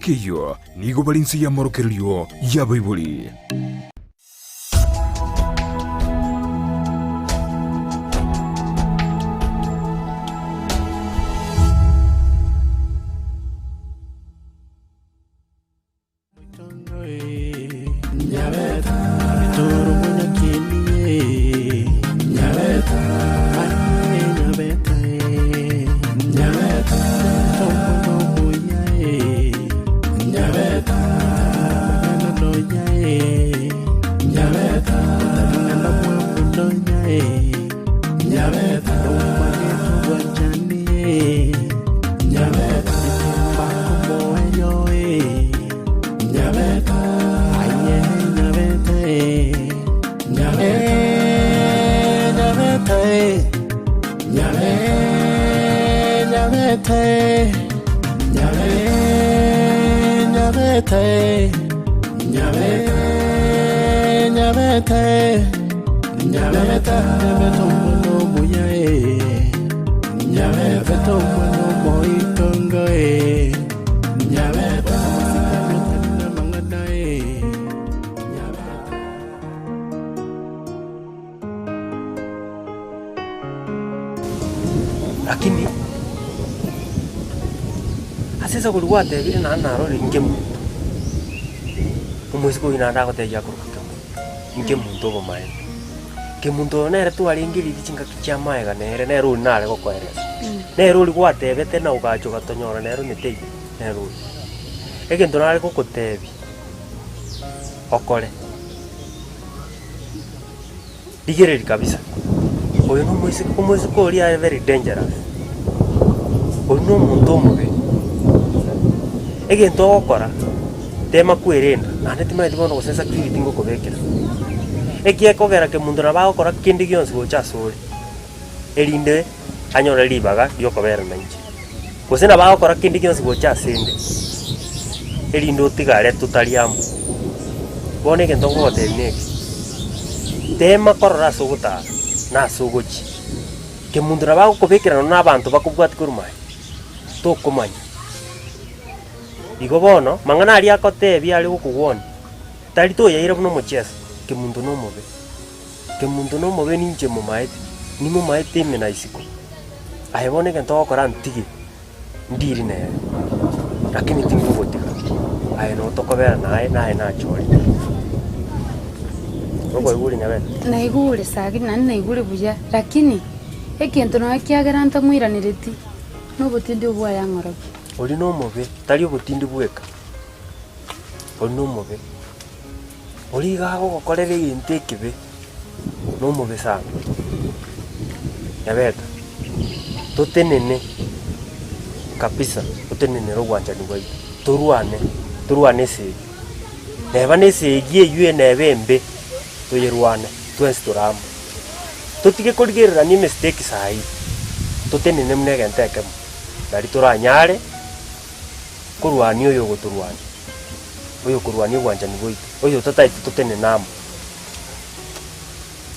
Engaki eyio nigo bare inse y'amorokererio y'abaibori. Lakini ase esaguri gwatebire naende narorire inke monto, omoiseke oyio naende agotebia akoroka kemonto, inke monto obomaene. Kemonto oyo nere twarenge riria chingaki chia maega nere, nere oria nare gokoeresa. Nere oria gwatebete na ogacha ogatonyora nere onye teiyo, nere oria. Egento nare gokotebia, okore. Rigereria kabisa, oyo nomoiseke, omoiseke oria are very dangerous, oyio na omonto omobe. Egento ogokora, tema kwerenda, naende timanyeti bono gose security ngokobekera. Ekiekogera kemonto nabo agokora kende gionsi gocha asore, erinde anyore ribaga riokobera nainche. Gose nabo agokora kende gionsi gocha asende, erinde otigare totari amo. Bono egento nkogotebia neke, tema korora ase ogotara, na ase ogochia. Kemonto nabo agokobekera nonya na abanto bakobwatia korwa maye, tokomanya. Igo bono, mang'ana aria akotebia are gokogwonia, tari toyaira buna omocheso, kemonto na omobe. Kemonto na omobe ninche momaete, nimomaete ime na isiko. Aye bono egento ogokora ntige, ndiri nere, lakini tinkogotiga, aye noo tokobera naye, naye nachorire. Okoigure nyabete? Naigure saki naende naigure buya, lakini egento nonya kiagera ntamoiranereti, nobotindi obwo aye ang'orokia. Oria nomobe, tari obotindi bweka, oria nomobe. Oria iga agogokorera egento ekebe, nomobe sana. Nyabeta, totenene kabisa, totenenere obwanchani bwaito, torwane, torwane esegi. Neba na esegi eywo neba embe, toyerwane twensi tore amo. Totige korigererania emistake saii, totenene buna egento ekemo, nari toranyare korwania oyo ogotorwania. Oyokorwania obwanchani bwaito, oyo ototaeti totenene amo.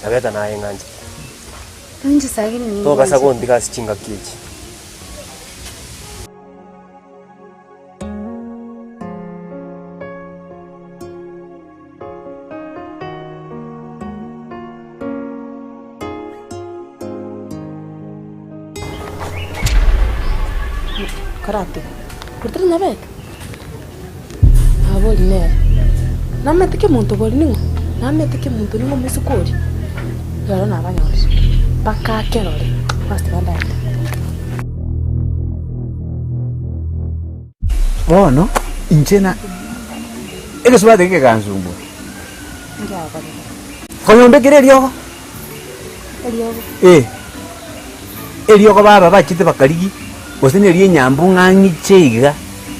Tabeta naye ng'anchete. Inche sagini nigo Tobasa ngwanchete. gontiga ase chingaki echi. Karatiga, Korende nyabete? Nabori nere, Namanyete kemonto bori ning'o? Namanyete kemonto ning'o omoiseke oria? Rero nabanyorire, mpaka akerore, must bandaete. Bono inche na egesubati eke kegansumbua. Konya ombekere eriogo. Eh, eriogo baba bachete bakarigia, gose na eria enyambu ng'a ng'iche iga,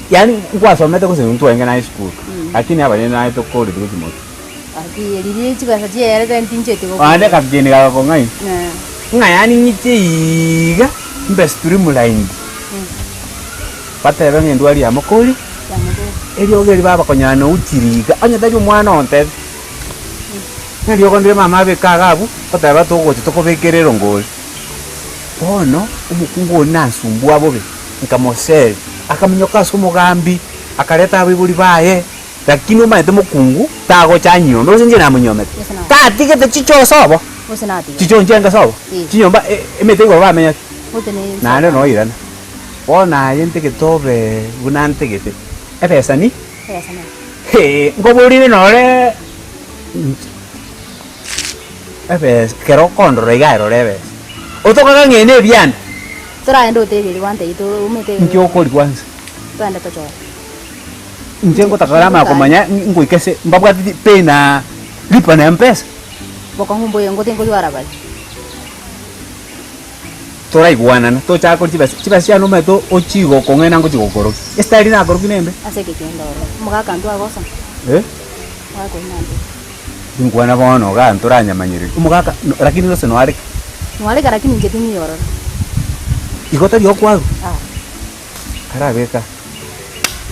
yaani nkwasomete gose ntwarenge naye esukuru, lakini abanene naye tokoreti gochia motwe. Naende akageni gagakong'aina, ng'a yaani ng'iche iga, mbe streamlined, batebe ng'a endwari yamokori, eriogo erio baba konyora nouchire iga, onye tari omwana ontebia. Ng'a eriogo ndire mama abeke iga abwo, oteba togocha tokobekera erongori. Bono, omokungu oria nansumbua bobe, nkamoseria, akaminyoka ase omogambi. Akareta abaibori baye, lakini omanyete mokungu tagocha anyiome, gose inche namonyiomete. Gose na- Tatigete chichoo sobo, Gose natigete. chichoo nchiange sobo, Eh. chinyomba e- emete igoro bamenyete. Gote ne Naende noirana. Bono aye ntegete obe buna ntegete, ebesa ni? Ebesa nere. Hee, nkoborire nore inche ebesa ekero okondora iga aye rora ebesa. Otokaga ng'a eye na ebianda. Toragende oteberie gwantebia omanyete Inki okori kwanza? Togende tochore. Inche ngotaka namanya komanya ngoika ase mbabwateti pay na lipa na mpesa. Bokong'u mboyo ngote nkotwara bare. Toraigwanana, tochake koria chibesa, chibesa chiane omanyete ochie gokong'aina ngochia gokorokia. Estyle nakorokia nembe. Ase egekendo ororo. Omogaka intwe agosa. Eh? Omogaka oyio nande. Tinkwana bono igaa ntoranyamanyereria. Omogaka no lakini gose noareke. Noareke lakini inche ting'iyo ororo. Igo tari okwarwa? Ah. Karabeka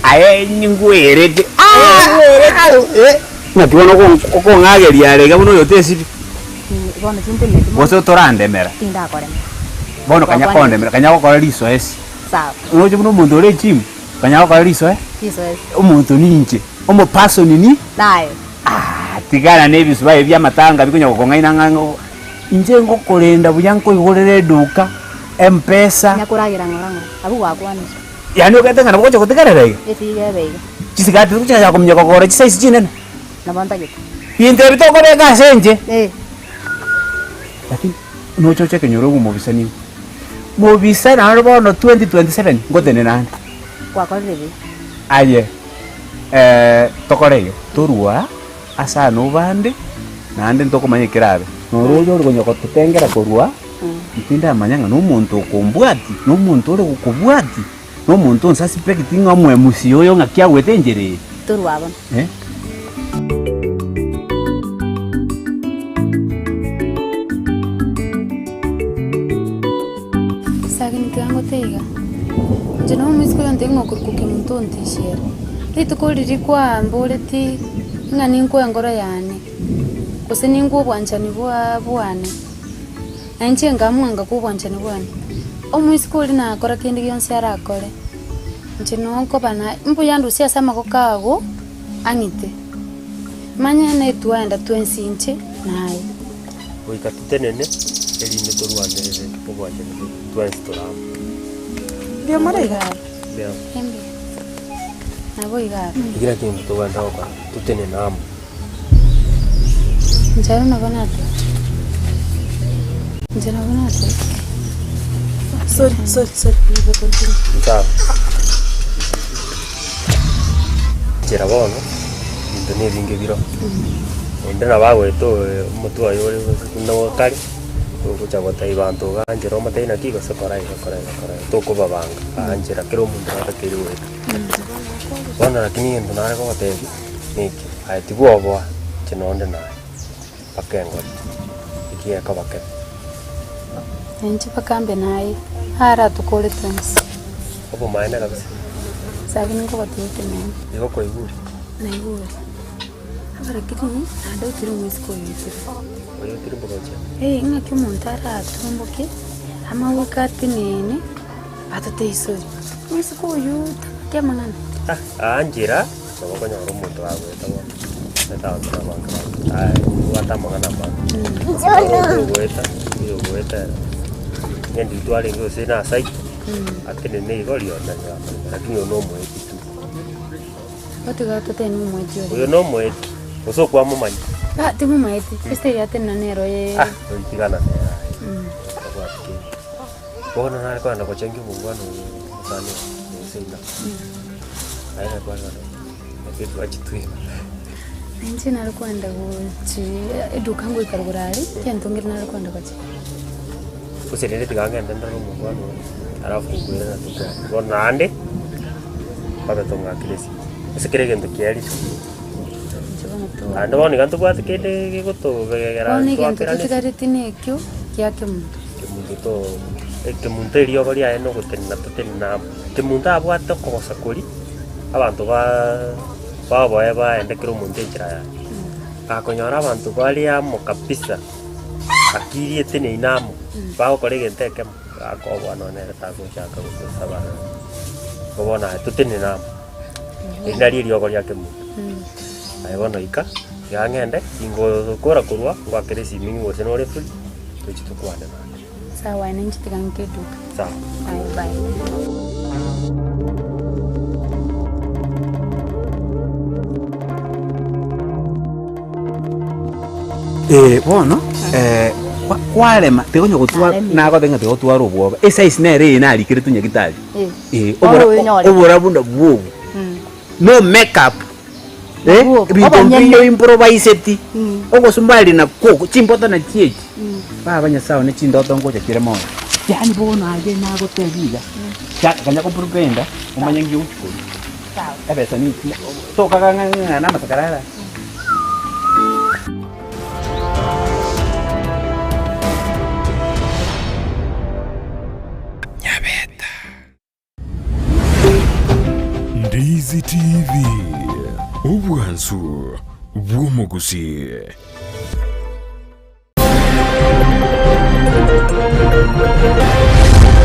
aye ngwerete ah! Naki bono okong'ageria are iga buna oyo otesibi? Bono tintemeti mono. Gose torandemera? Tindakorema. Bono kanya kondemera, kanya gokora risoesi. Sawa. Oroche buna omonto ore echimu, kanya gokora risoe? Risoesi. Omonto ninche, omopasoni ni? Naye. Ah, tigana na ebisuba ebi bi'amatanga bikonya gokong'aina ng'a inche ngokorenda buya nkoigorere eduka. Mpesa. Nyakoragera ng'ora ng'ora, abwo gwakwanire. Yaani ogete ng'a nabo ogocha gotigarera iga? Etiga ebe iga. Chisigati togochia kominyoka kogora chisize chinene. Nabo ntagete. Binto ebi tokobeka ase inche. Eh. Lakini noche oche ekenyoro obe omobisa nigo. Mobisa naende bono 2027 ngotenena ande. Gwakorire buya. Aye tokore iga, torwa ase aa nobande, naende ntokomanya ekerabe. Noro oyo ore konya gototengera korwa, tindamanya ng'a nomonto okombwati, nomonto ore gokobwati, nomonto onsuspect ng'a omoemusi oyo ng'aki agwete enchera eye. Torwa bono. Eh. Sagini tiga ngote iga, inche na omoiseke oyo ntari ngokorokwa kemunto ontisiere. Rituko riria kwamboretie ng'a ninkwe enkoro yane, gose ninkwe obwanchani bwa bwane, na inche nkamwanga kwa obwanchani bwane. Omoiseke oria nakora kende gionsi arakore, inche nonkoba naye, mbuya ndusie ase amagoko ago, ang'ite, manye netwaenda twensi inche naye. Goika totenene, erinde torwanerere obwanchani bwaito twensi tore amo. Mbuya more iga? Mbuya. Mbuya. Nabo iga abe. Eki nakio egento togwenta gokora, totenene amo. Inche aro nabo nateba. Inche nabo nateba. Sorry, sorry, sorry. Nigo continue. Nsabe. Nchera bono, ebinto na ebinge biro. Onde nabo agoeta omotwe oye ore buna kare, ogocha gotebia banto iga nchera omotebie naki gose kora iga kora iga kora iga, tokobabanga aa nchera kera omonto natakeire goeta. Bono lakini egento nare kogotebia, neki, aye tibwoboa, inche nonde naye, mpaka engori, eki gekoba kebe. Inche mpaka mbe naye, aratokore twensi. Obomaene kabisa. Sabini nkogotebia ekeene. Igo kwaigure? Naigure. Abarakini naende otire omoiseke oyo oitire. Oyo otire mboka gochia? Ee, ng'aki omonto aratomboke, amauga atenene, atote isori. Omoiseke oyio tabwati amang'ana. Ah, aa nchera, nabo okonyora omonto agoeta bono, omanyete abanto na abanto abange, aye obwate amang'ana amange. Oyo ogoeta, oyo ogoeta ere, onye ndiri twarenge gose na asaito, atenene igo rionde lakini oyo na omoeti tu. Otiga totebe na omoeti oria. Oyo na omoeti, gose okwamomanya? Ah, timomaeti, ase eria atenena nero ye. Ah, oyo tigana nere aye, tabwati kende. Bono nare kogenda gochengia omongwana oyo omosani one, gose ng'a, aye nare kogenda naki twachitweka. Inche nare kogenda gochi eduka ngoika rogoro aria, egento nkere nare kogenda gochia. Gose rende tiga ngende ndore omongwana oyo, alafu nkoirana tokwane. Bono naende, mpaka tong'akere esimi, ase kera egento kiaerire. Inche bono to. Naende bono iga ntobwate kende gegotobegera Bono egento twakerane esimi. totigareti nekio, gia kemunto. Kemunto to ekemunto eriogo riaye na ogotenena totenene amo. Kemunto abwate okogosa koria, abanto baaaa baboe baende kera omonto enchera yaye. Gakonyora abanto bare amo kabisa, akiri eteneine amo, bagokora egento ekemo, gakoboa nonye nere tagochaka gotosaba igo bono aye totenene amo. Eri nario eriogo ria kemonto. Aye bono ika, tiga ng'ende, gingokora korwa, ngoakere esimi ng'igwe gose nore free, tochi tokwane naende. Sawa aye ninche tiga ng'ike eduka. Sawa. Aye bye. Eh, bono eh, kwa- kwarema tigonya gotwara Naremire. nagoteba ng'a tigotwara obwoba esize nere eye narikeretwe nyagitari Eh. Eh, Bono obora- oinyore. oborabu nabwo obo no make up eh, Nabwo obo. ebinto Obonyene. mbiyo improviseti ogosumbari nakwo chimboto nachio echi baba nyasaye one chindoto ngocha chire mono yaani bono aye nagotebia iga cha kanya koprepare omanye nki ogochi koria ebesa ninki tokaga ng'a ng'a namasakara ara. Ndizi TV, obwansu bw'omogusii.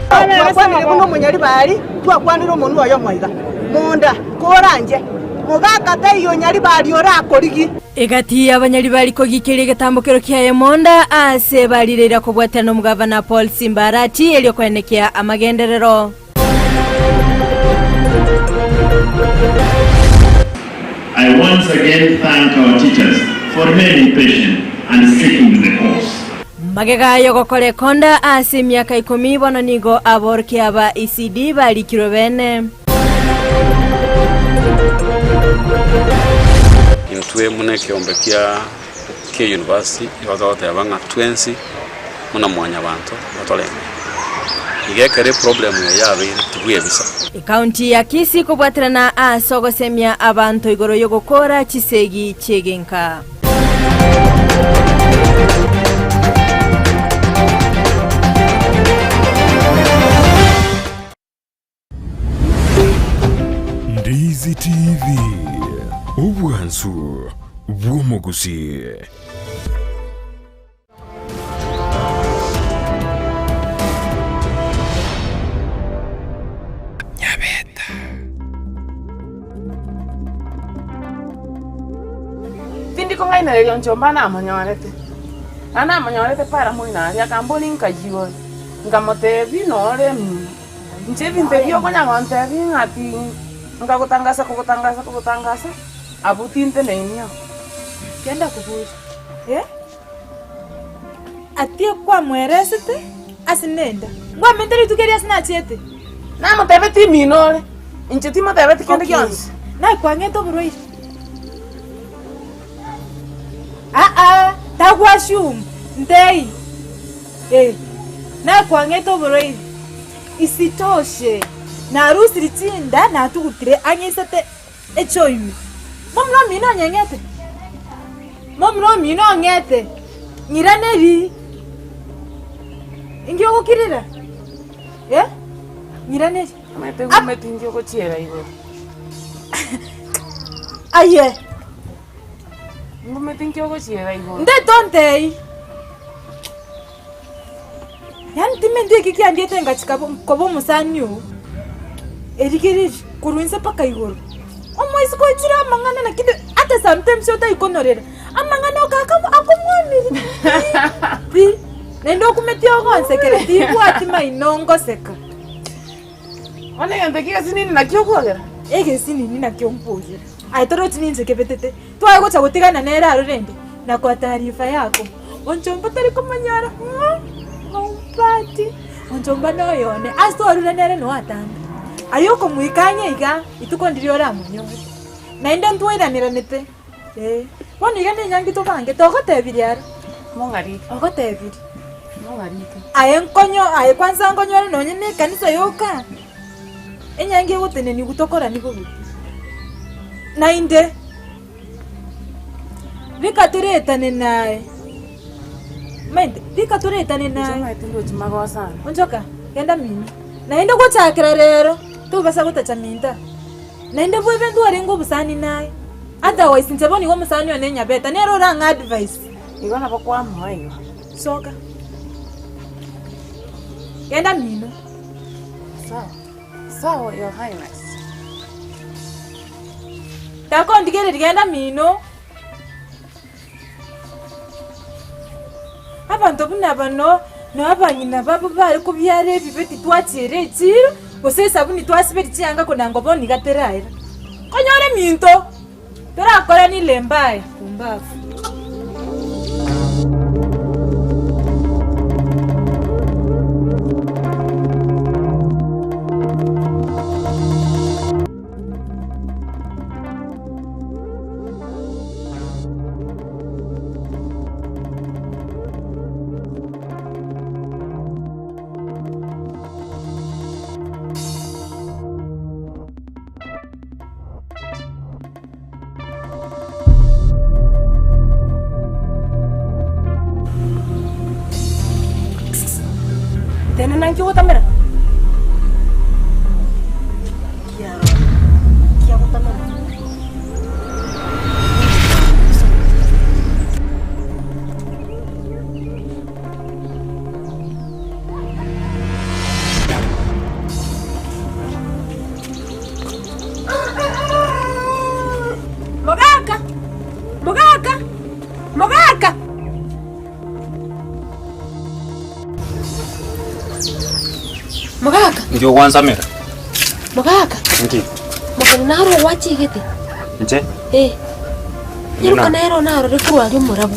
Twakwanire buna omonyaribari, twakwanire omonwa oyomo iga, Monda, koranche, mogaka taiyo nyaribari orakorigie. Egati y'abanyaribari kogikeria egetambokero kiaye monda aase barireire kobwaterana omogavana Paul Simba Arati erio koenekia amagenderero. I once again thank our teachers for remaining patient and sticking to the course. Magega y'ogokora ekonda ase emiaka ikomi bono nigo aborokia ba ECD barikirwe bene. Intwe buna ekeombe kia kia university nigo togoteba ng'a twensi buna mwanyabanto nigo torenge. Iga ekero eproblem eye yabeire tibwebisa. Ekaunti ya Kisii kobwaterana ase ogosemia abanto igoro y'ogokora chisegi chi'egenka. Ndizi TV, obwansu bw'omogusii. Tindi kong'ainereria onchomba namonyorete, na namonyorete para moino aria, akamboria nkayia ore, nkamotebia nore mm. Inche ebinto ebi okonya gontebia ng'a ati nkagotangasa kogotangasa kogotangasa, abwo tinteneini oo. Genda koboria, Eh? Atie kwamweresete ase nenda? Ngwamente rituko erio ase nachiete? Namotebetie imino ore, inche timotebeti kende gionsi. Naye kwang'ete oborwaire? Aa, tagwashumu, ntei. Eh, naye kwang'ete oborwaire. Isitoshe, narusirie chinda natugutire ang'e isate echoime. Momura omino onyeng'ete, momura omino ong'ete, ng'iraneri, inki ogokirera? Eh, ng'iraneri. Omanyete ngumeti inki ogochiera igoro. Aye. Ngumeti inki ogochiera igoro. Ndeto ntei. Yaani timenti eki kiandiete ngachika koba omosani oo, erigereria korwa inse mpaka igoro, omoiseke oichire amang'ana lakini ata sometimes otaikonorera, amang'ana oka akomwamirie pi, pi, naende okumeti ogonsekera tibwati maino ngoseka. Bono egento eke egesinini nakio okwogera? Egesinini nakio nkwogera. Aye torochi ninche kebetete, twaye gocha gotigana nere aro rende, na kwa taarifa yako. Onchomba tari komonyora ng'a ompati, onchomba noyone, ase twarure nere noe atambe. Aye okomoika ang'e iga, rituko ndiria oramonyore. Naende ntwairaneranete, ee. Bono iga nenyangi tobange, togotebirie aro, Mong'arike. ogotebirie. Mong'arike. Aye nkonyo aye kwanza nkonyore nonye na ekanisa yoka, enyangi egotenenigwa tokorani bobe. Naende. Rika toretane naye. Omanyete, rika toretane naye. Omanyete ndochi magoso ane. Onchoka, genda mino. Naende gochakera rero, tobasa gotacha minto aa. Naende bwebe ntwarenge obosani naye. Otherwise inche bono igo omosani one Nyabeta nere orang'e advice. Igo nabo kwamoa igo. Soka. Genda mino. Sawa. Sawa your highness. Takondigereria genda mino. Abanto buna aba no no abang'ina babo bare kobiara ebibe titwachiera echiiro, gose esabuni twasiberia chianga konango bono iga teraera. Konyora eminto, torakorane ile mbaya, pumbafu. Tenena nki ogotamera? Kiarora, kiagotamera. Mogaka! Mogaka! Mogaka! Mogaka! Inki ogwansamera? Mogaka! Inki? Mogeni naro ogwachigete? Inche? Eh. Nyaroka nere narore korwa aria omorabu.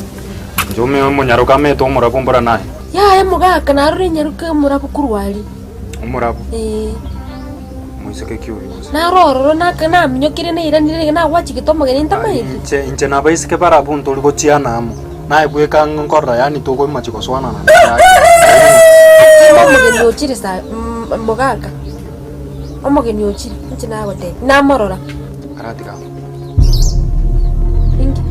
Inche ome omonyaroka amete omorabu mbora naye. Yaya mogaka narore nyaroka omorabu korwa aria. Omorabu? Eh. Moiseke ki oyo gose? Naro ororo naka naminyokire nairanire iga nagwachigete omogeni ntamaeti. Inche inche nabaiseke barabu ntori gochiana amo. Naye bweka nkorora yaani tokoimachi gosoanana naye. Akimo omogeni ochire sa mogaka. Omogeni ochire inche nagotebia namorora. Aratiga amo. Inki?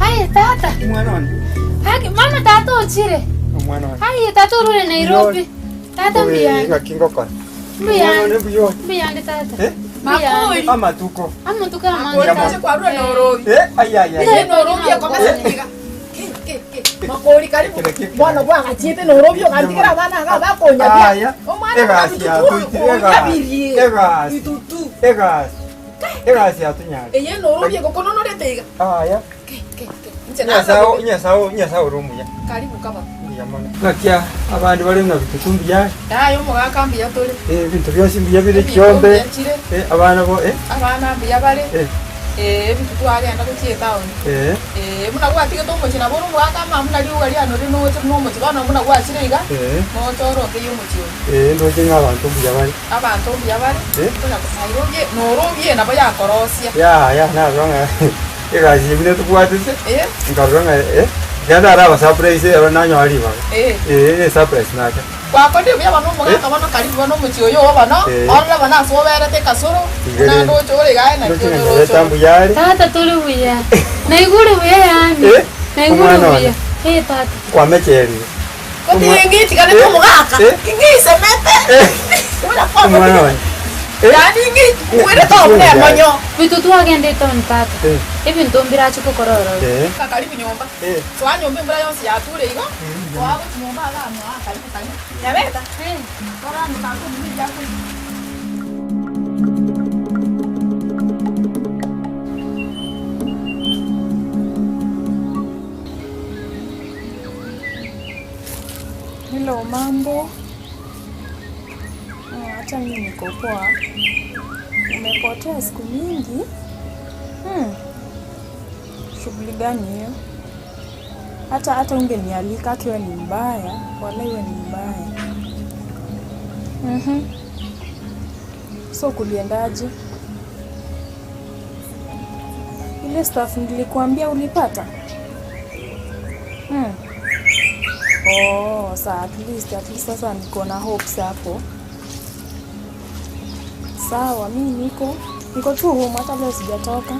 Aye tata. Omwana one. Haki mama tata ochire. Omwana one. Aye tata orure Nairobi. Tata mbuya. Ngaki ngokora. Mbuya. Omwana one mbuya. Mbuya tata. Eh? Makori. Amatuko. Amatuko amange. Makori, tata. kwarure Nairobi. Eh, ai ai ai. Ile Nairobi ekomesa niga. Makori karibu. Bono bwagachiete Nairobi ogantigera abana iga bakonyabia. Aya. Omwana Egasi yatuitire egasi. onyabirie. Egasi. Egasi. Egasi yatunyare. Eye Nairobi egokononorete iga. Aya. Inche Nyasaye, Nyasaye, Nyasaye ore omuya. Karibu kaba. Mbuya mono. Ng'aki abande bare ng'a bitutu mbuya. Yaya omogaka mbuya tore. Eh, ebinto bionsi mbuya bire Ebinto chiombe. mbuya chire. Eh, abana bo eh. Abana mbuya bare. Eh. Eh, ebinto twagenda gochia etown. Eh. Eh, buna gwatigete omochie nabo ore omogaka ama buna riuga riane ore noche buna omochie bono buna gwachire iga, Eh. noche oroke ya omochie oyo. Eh, ndoche ng'a abanto mbuya bare. Abanto mbuya bare, Eh. konya Nairobi, Nairobi nabo yakorosia. Yaya, narora ng'a egasi eye buna tobwatete, Eh. nkarora ng'a eh, ekero ndaraba surprise ero nanyora ribaga. Eh. Eh, ne surprise nacha. Gwakorire buya bono omogaka bono karibu bono omochie oyo oo bono, Eh. orore bono ase oberete ekasoro, Iga buna rende. ndoche ore iga aye naki Ndoche ng'a onyore Nyareta ochore. mbuya are. Tata tore buya. Naigure buya yaani. Eh, Naigure omwana buya. one. Eh tata. Kwamecherire. Gotiri ng'ichiganete omogaka, Eh. ing'isemete. Buna Omwana one. Yaani ing'i bwerete obuna emonyo. Binto twagenda etown tata. Eh. Ebinto mbirache gokora ororo. Eh. Karibu nyomba. Eh. Soa nyomba embura yonsi yature igo. Soa gochi nyomba iga amo karibu karibu. Nyabeta. Rora amo tata omino ebiakori. Hello, mambo. Hata mimi niko poa. Umepotea siku mingi. Shughuli gani hiyo? Hata hata ungenialika hata wewe ni mbaya, wala iwe ni mbaya. So kuliendaje? Ile stuff nilikuambia ulipata? Oh, sa at least sasa niko na hopes hapo. Sawa, mi niko niko tu home, hata leo sijatoka.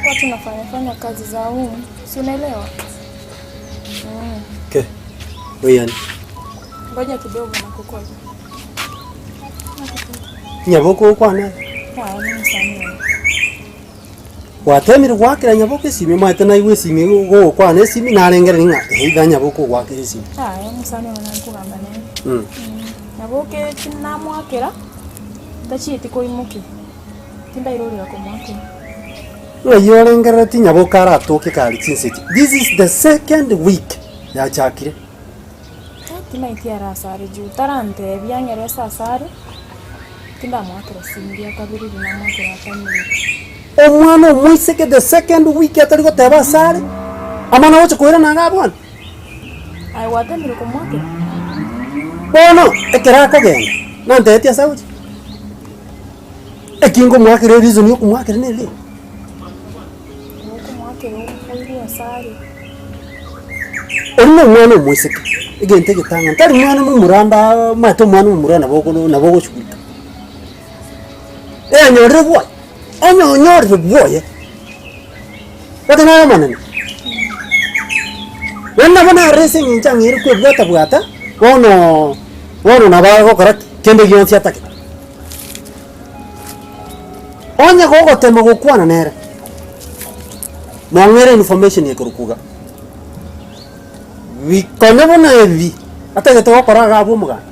Kwa tunafanya fanya kazi za home, si unaelewa? Ke, oyani. Ngoja kidogo nakukoja. Nyaboka okwana. Haya, mimi Samia. Gwatemire gwakera nyaboka esimi, omanyete naigwe esimi gogokwana esimi narengereri ng'a either nyaboka ogwakera esimi. Haya, omusani oyo nankogamba nere. Nyaboka tinamwakera, tachieti koimokia. Tindairorera komwakera. Ng'ai orengerereti nyaboka aratoke kare chinsa echi? This is the second week yachakire. Timaeti are asare juu tarantebia ang'ere ase asare, tindamwakera simu ria kabere riria namwakera atamire. Omwana omoiseke the second week atari goteba asare, amana agocha koirana iga abwane. Aye gwatemire komwakera? Bono ekero akogenda, nantebetie ase agochia? Eki nkomwakera ereason ya okomwakera nere eye. Okomwakera okoirwe asare. Oria na omwana omoiseke, egento egetang'ani, tari mwana momura nda omanyete omwana omomura nabo oko nabo ogoshughulika. Eanyorire bwoye, onye onyorire bwoye, gose naye omonene, naende nabo narora ase eng'encho ang'eire kwebwata bwata, bono bono nabo agokora ki? Kende gionsi atagete. Onye gogotema gokwana nere, mong'ere information ekorokwa iga, bikone buna ebi atagete gokora iga abwo omoganda,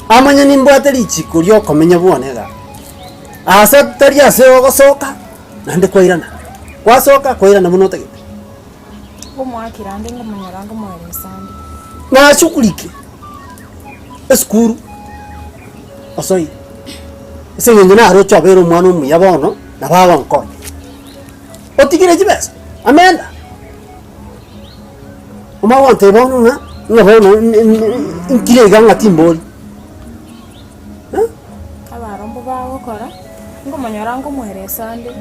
amanye nimbwate richiko riokomenya bwane igaa, ase tari ase ogosoka naende kwairana, gwasoka kwairana buna otagete. Ngomoakera ande ngomonyora ngomoeresa ande. Nashughulike esukuru osoire, ase eng'encho naroche obeire omwana omuya bono, nabo agonkonya. Otigire chibesa, amenda, omanye gontebia bono ng'a, ng'a bono nkire iga ng'a timbori eh. Abarombo bagokora, ngomonyora ngomoeresa ande.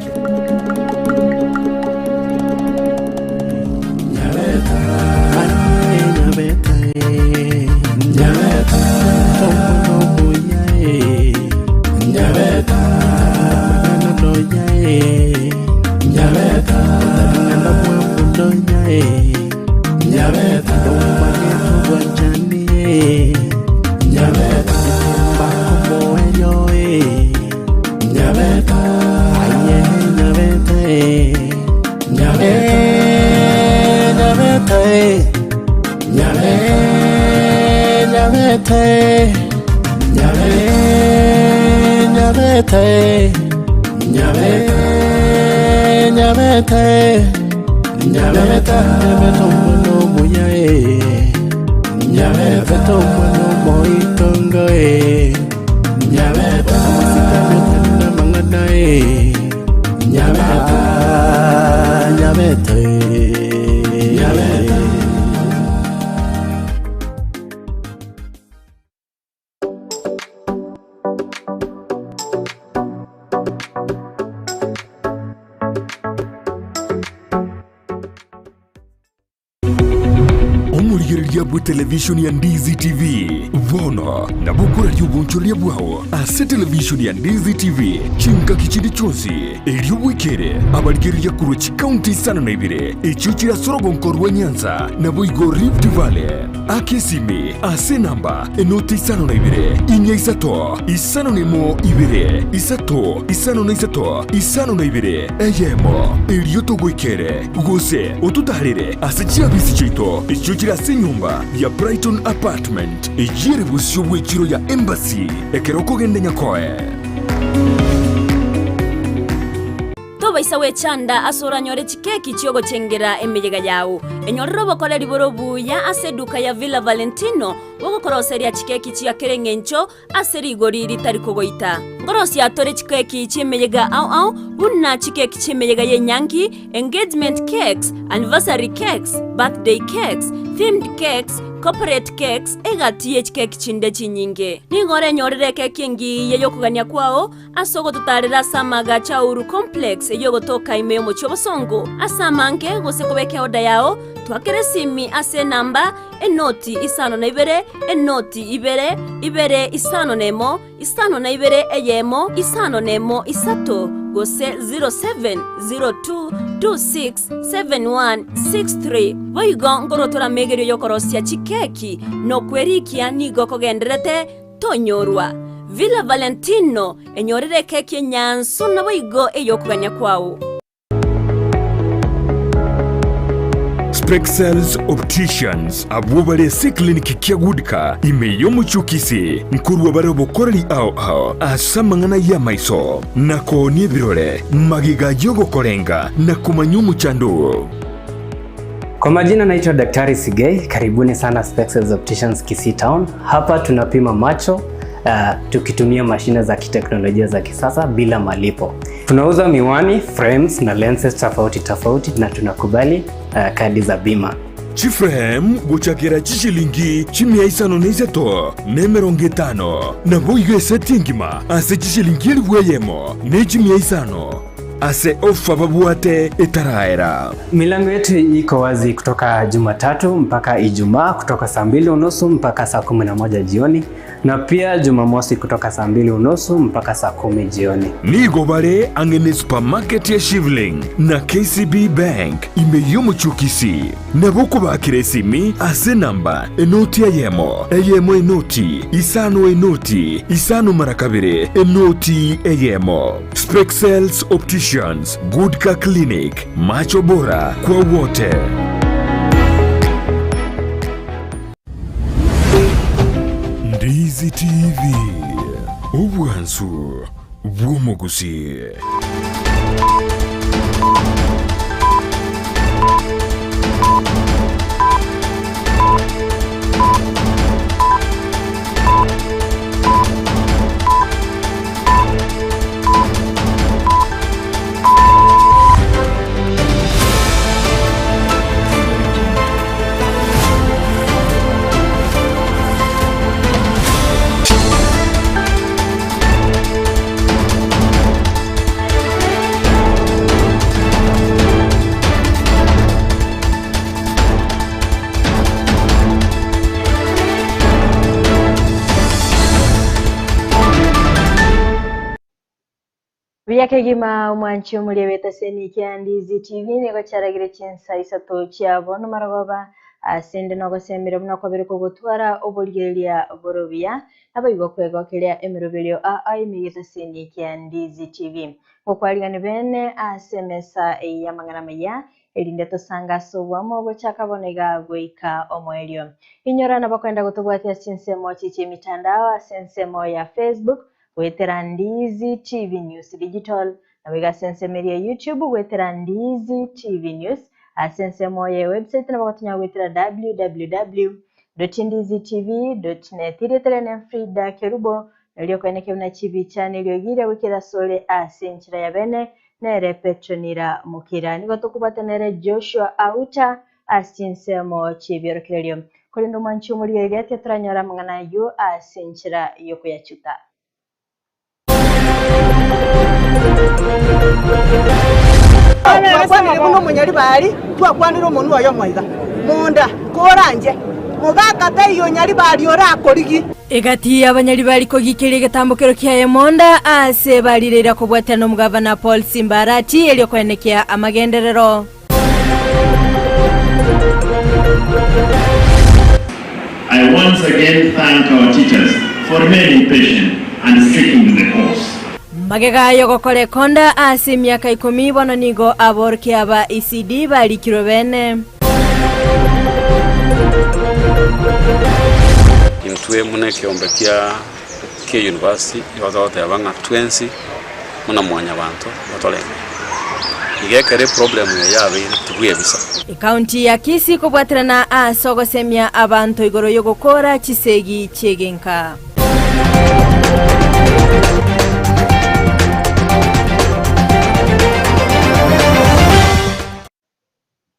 Omorigereria bw'etelevishoni ya Ndizi TV bono nabo okoraria obonchoreria bwao ase televishoni ya Ndizi TV chingaki chinde chionsi, erio bwekere abarigereria korwa chikaunti isano na ibere echio chire ase orogonko rwa Nyanza naboigo Rift Valley. Aka esimi ase enamba enoti 52 4 3 5 2 3 5 3 52 eyemo, erio togoikere gose ototaarere ase chiabisi chiaito echio chire ase enyomba ya Brighton Apartment eyio ere bosio bw'echiro ya Embassy ekero okogenda Nyakoe. Tobaisa gwechanda ase oranyore chikeki chi'ogochengera emeyega yao. Enyorere obokoreri bore obuya ase eduka ya Villa Valentino bogokoroseria chikeki chia kera engencho ase rigori ritari kogoita. Nkorosia tore chikeki chi'emeyega ao ao buna chikeki chi'emeyega y'enyangi, engagement cakes, anniversary cakes, birthday cakes, themed cakes, corporate cakes, egati ye chikeki chinde chinyinge. Nigo orenyorere ekeki engiya y'okogania kwao ase ogototaarera ase amaagacho a Uhuru Complex eyio egotoka ime y'omochie obosongo. Ase amange gose kobeka eoda yao, twakera esimi ase enamba, enoti isano na ibere, enoti ibere, ibere isano na emo, 52 eyemo 51 isato gose 0702267163. Boigo nkorwa amegerio y'okorosia chikeki na okwerikia nigo kogendererete tonyorwa. Villa Valentino, enyorere ekeki enyansu naboigo ey'okogania kwao. Spexels Opticians abwo bare ase eclinic kia Goodcar ime y'omochie o Kisii nkorua bare obokoreri ao ao ase amang'ana y'amaiso na koonia ebirore, magega y'ogokorenga na komanya omochando oo. Kwa majina naitwa Daktari Sigei, karibuni sana Spexels Opticians Kisii Town. Hapa tunapima macho uh, tukitumia mashine za kiteknolojia za kisasa bila malipo. Tunauza miwani, frames na lenses tofauti tofauti na tunakubali uh, kadi za bima. Chiframe gochakera chishilingi chimia isano na isato na emerongo etano, naboigo eseti engima ase chishilingi elifu eyemo ne chimia isano ase ofa babwate etaraera. Milango yetu iko wazi kutoka Jumatatu mpaka Ijumaa kutoka saa mbili unusu mpaka saa 11 jioni na pia Jumamosi kutoka saa mbili unusu mpaka saa 10 jioni. Nigo bare ang'e ne supermarket ya Shivling na KCB Bank ime y'omochie o Kisii. Nabo okobakera esimi ase enamba enoti eyemo, eyemo enoti, isano enoti, isano mara kabere, enoti eyemo. Spexels Opticians, Goodcar Clinic, macho bora kwa wote. Ndizi TV, obwansu bw'omogusii. Buya kegima omwanchi omoria bw'etaseni kia Ndizi TV nigo chiaragire chinsa isato chia bono marogoba ase inde nogosemire buna kwabere kogotwara oborigereria bore obuya naboigo kwegokeria emeroberio aa ime y'etaseni kia Ndizi TV. Ngokwarigani bene ase emesa eye y'amang'ana amaya erinde tosange ase oboamo gochaka bono iga goika omoerio. Inyora nabo kwenda gotobwatia ase chinsemo chie chiemitandao ase ensemo ya Facebook, goetera Ndizi TV News Digital, naboigo ase ensemo eria ya YouTube goetera Ndizi TV News, ase ensemo ye website nabo gotonya goetera www dot ndizi tv dot net. Erieta riane Frida Kerubo, nario okoenekia buna chibicha na eriogi riria goikera asore ase enchera ya bene, nere Petronila Mukira. Nigo tokobwata nere Joshua Auta ase chinsemo chi'ebiorokererio. Korende omwanchi omorigereria tiatoranyora amang'ana ayio ase enchera y'okoyachuta. Twakwanire buna omonyaribari, twakwanire omonwa oyomo iga, Monda, koranche, mogaka taiyo nyaribari orakorigie. Egati y'abanyaribari kogikeria egetambokero kiaye monda ase barireire kobwatia nomogavana Paul Simba Arati erio koenekia amagenderero. I once again thank our teachers for remaining patient and sticking to the course. Magega y'ogokora ekonda ase emiaka ikomi bono nigo aborokia ba ECD barikirwe bene. Intwe buna ekeombe kia kia university igo togoteba ng'a twensi buna mwanyabanto igo torenge. Iga ekero eproblem eye yabeire tibwebisa. Ekaunti ya Kisii kobwaterana ase ogosemia abanto igoro y'ogokora chisegi chi'egenka.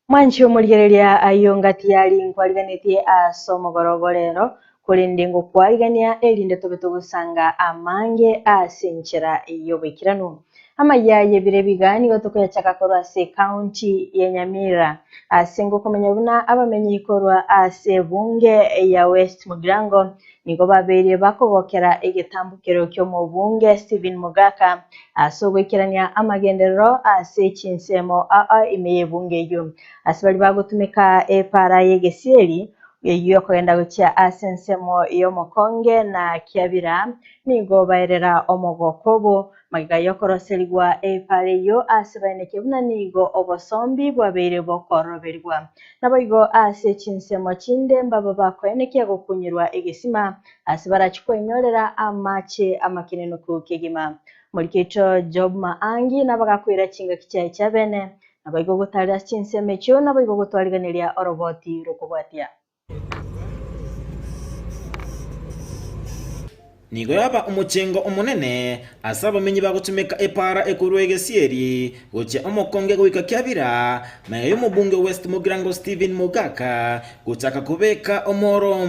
Mwanche omorigereria ayio ngati yari nkwariganetie ase omogoroba orero, korende ngokwarigania erinde tobe togosanga amange ase enchera y'oboikeranu. Amaya y'ebiro ebiga nigo tokoyachaka korwa ase ecounty ya Nyamira, ase ngokomanya buna abamenyi korwa ase ebunge ya West Mugirango Nigo babeire bakogokera egetambokero ki'omobunge Stephen Mogaka ase ogoikerania amagenderero ase chinsemo aa ime y'ebunge eyio. Ase baria bagotumeka epaara y'egesieri eyio ekogenda gochia ase ensemo y'omokonge na Kiabira nigo baerera omogoko obo magega y'okoroserigwa epaara eyio ase baenekia buna nigo obosombi bwabeire bokooroberigwa. Naboigo ase chinsemo chinde mbaba bakoenekia gokunyerwa egesima, ase barachie kwenyorera amache amakenenuku kegima. Morikecho Job Maangi nabagakoira chingaki chiaye chiabene, naboigo gotarera ase chinsemo echio, naboigo gotwariganeria oroboti rokobwatia. Nigo yaba omochengo omonene ase abamenyi bagotumeka epaara ekorwa egesieri gochia omokonge goika Kiabira, magega y'omobunge West Mugirango Stephen Mogaka gochaka kobeka omoro.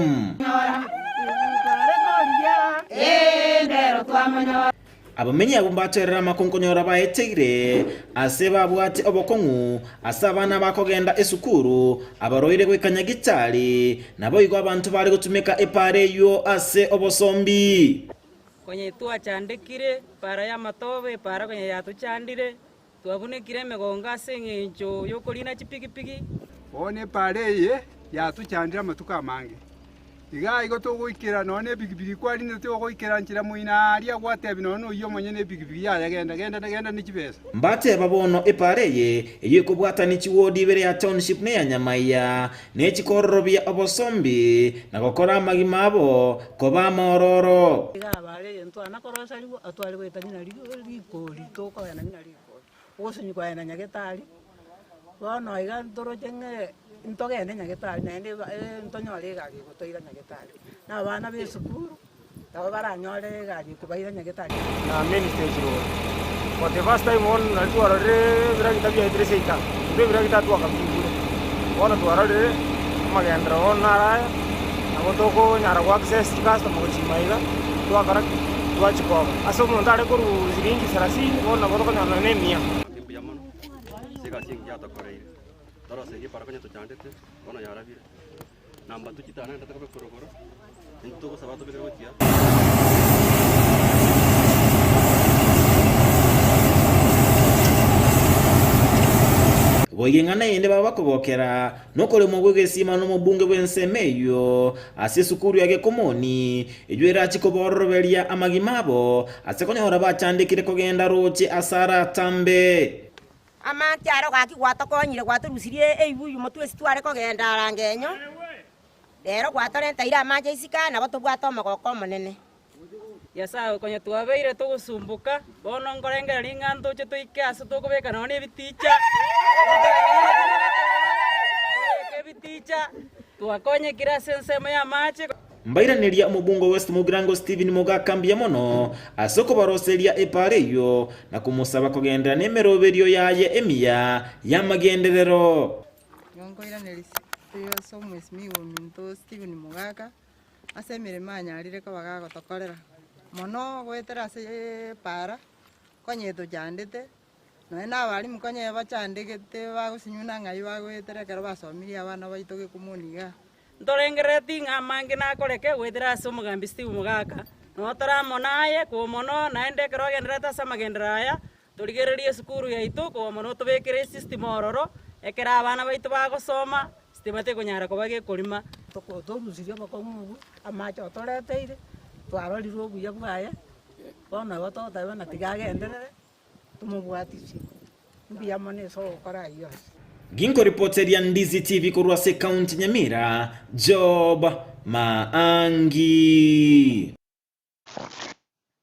Abamenyi abwo mbacherera amakonkonyora baeteire ase babwate obokong'u ase abana bakogenda esukuru, abarwaire goika Nyagitari, naboigo abanto bare gotumeka epaara eyio ase obosombi. Konya twachandekire epaara y'amatobe, epaara konya yatochandire, twabunekire emegongo ase eng'encho y'okorina chipigipigi. Bono epaara eye yatochandire amatuko amange. Iga igo togoikera nonya na epikipiki kwarinete ogoikera nchera moino aaria gwatebia nonya noyio omonyene epikipiki yaya genda genda genda ne chibesa. Mbateba bono epaara eye eyio ekobwatania chiwodi ibere ya township na eya Nyamaiya ne chikororobia obosombi na gokora amagima abo koba amaororo. Iga abare eye ntwana korosarigwa atware goeta ng'ina rikori tokogenda ng'ina rikori. Ogosonyi kogenda nyagetari, bono iga ntoroche ng'a ntogende nyagetari naende ntonyore egari egotoira nyagetari, na abana ba esukuru nabo baranyore egari ekobaira nyagetari. Na main stage road. For the first time bono nari twarorire ebiragita biaetire seita, intwe ebiragita twakabigure. Bono twarorire amagenderero bono naro aya, nabo tokonyara go access chicustomer gochia ime iga, twakora ki? Twachikoba. Ase omonto are korwa siringi sarasini, bono nabo tokonyora nonya na emia. Mbuya mono ase egasi engiya atokoreire, toroserie eparaka onye tochandete, bono yarabire, na mbatwe chitana tokobe korogoro, intwe togosaba tobekere gochia. Boigo eng'ana eyende baba bakogokera nokoremwa gw'egesiima nomobunge bw'ensemo eyio ase esukuru ya Gekomoni, eyio erachie kobaororoberia amagima abo ase konyora bachandekire kogenda roche ase aratambe. Amache aro gaki gwatokonyire, gwatorusirie eibuyu motwe ase tware kogenda arangenyo, rero gwatorentaire amache isiko aa, nabo tobwate omogoko omonene. Nyasae konya twabeire togosumboka, bono nkorengereria ng'a ntoche toike ase tokobeka nonya na ebiticha, tobeke ebiticha, twakonyekire ase ensemo y'amache. Mbairaneria omobunge o West Mugirango Stephen Mogaka mbuya mono ase okobaroseria epaara eyio na komosaba kogenderera nemeroberio yaye emiya y'amagenderero. Igo nkoiraneria ase omwesimigwa ominto Stephen Mogaka, ase emeremo anyarire koba gagotokorera, mono goetera ase epaara, konya etochandete, nonye na abalimu konya bachandegete bagosinyuna ng'ai bagoetera ekero basomirie abana baito gekumuni igaa. Ntorengerereti ng'a amange nakoreke goetera ase omogambi Steve Mogaka, noo tore amo naye korwa mono naende ekero ogendererete ase amagenderero aya, torigererie esukuru yaito korwa mono otobekere esystem ororo, ekero abana baito bagosoma, sitima tekonyara koba gekorima. Torusirie obokong'u obwo, amache otoreteire, twarorire obuya bwaye, bono igo togoteba ng'a tiga agenderere, tomobwatisie. Mbuya mono ase ogokora ayio onsi. Ginkoripoteria Ndizi TV korwa ase ekaunti Nyamira, Job Maangi.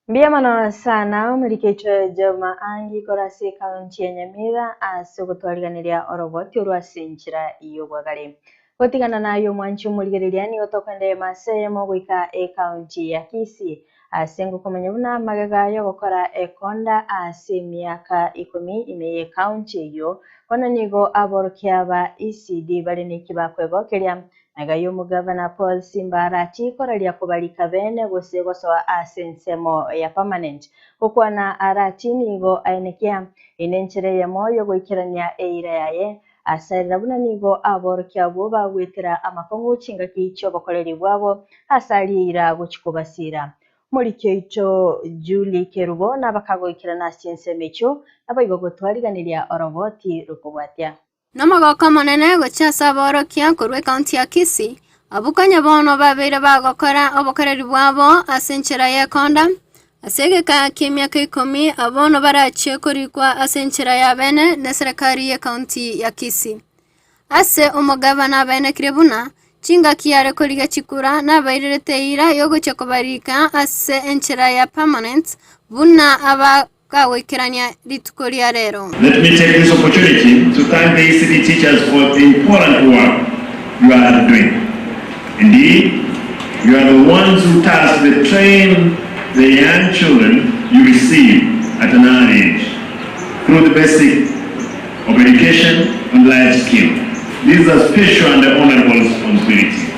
Mbuya mono sana omoriketwe Job Maangi korwa ase ekaunti ya Nyamira ase ogotwariganeria oroboti orwo ase enchera y'obwagare. Gotigana naye omwanchi omorigereria nigo tokoenda eyemo ase eyemo goika ecounty ya Kisii ase ngokomanya buna magega yogokora ekonda ase emiaka ikomi ime ye county eyio bono nigo aborokia ba ECD bare neki bakwegokeria Magega y'omogavana Paul Simba Arati koraria kobarika bene gose gosoa ase ensemo ya permanent. Gokwana Arati nigo aenekia eye nenchera eyemo yogoikerania eira yaye Asarera buna nigo aborokia abwo bagwetera amakong'u chingaki chi'obokoreri bwabo ase aria eira gochia kobasiira. Omoriki oito Julie Kerubo nabakagoikerana ase chinsemo echio, naboigo gotwariganiria oroboti rokobwatia. Nomogoko omonene gochia ase aborokia korwa ekaunti ya Kisii, abwo konya bono babeire bagokora obokoreri bwabo ase enchera y'ekonda, Ase egeka ki'emiaka ikomi abwo nobarachie korikwa ase enchera ya bene neserekari y'ecounty ya Kisii. Ase omogabana abaenekirie buna, chingaki are korigia chikura nabairerete eira y'ogochia kobarika ase enchera ya permanent buna abakagoikerania rituko ria rero. Let me take this opportunity to thank the ECD teachers for the important work you are doing. Indeed, you are the ones who tasked to train the young children you receive at an early age through the basic of education and life skill. This is a special and honorable responsibility.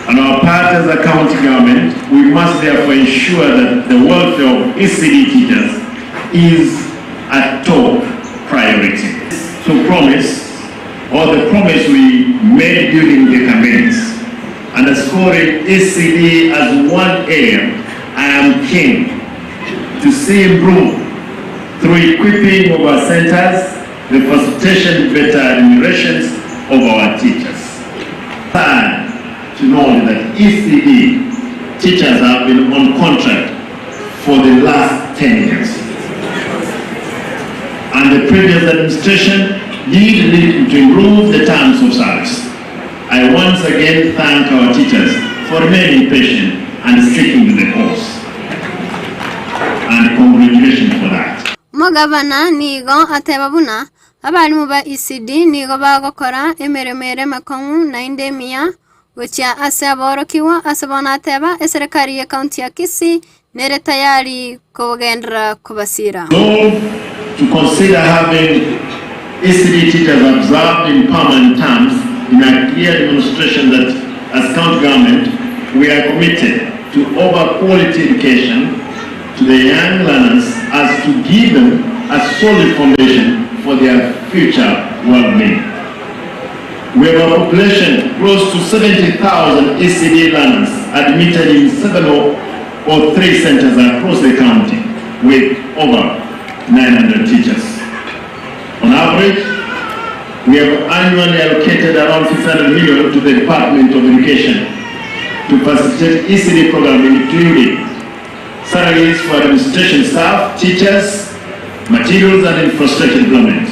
On our part as a county government, we must therefore ensure that the welfare of ECD teachers is a top priority. To promise, or the promise we made during the campaigns, underscoring ECD as one area I am keen to see improve through equipping of our centers, the facilitation better remunerations of our teachers. Third, to note that ECD teachers have been on contract for the last 10 years. And the previous administration did little to improve the terms of service. I once again thank our teachers for remaining patient and sticking to the course. And congratulations for that. Omogabana nigo ateba buna abalimu ba ECD nigo bagokora emeremo ere emekong'u naende emiya gochia ase aborokigwa ase bono ateba eserekari ye county ya Kisii nere tayari kogenderera kobasiira. Resolve to consider having ECD teachers absorbed in permanent terms in a clear demonstration that as county government we are committed to over quality education to the young learners as to give them a solid foundation for their future well-being. We have a population close to 70,000 ECD learners admitted in 703 centers across the county with over 900 teachers. On average, we have annually allocated around 600 million to the Department of Education to facilitate ECD program including salaries for administration staff, teachers, materials and infrastructure development.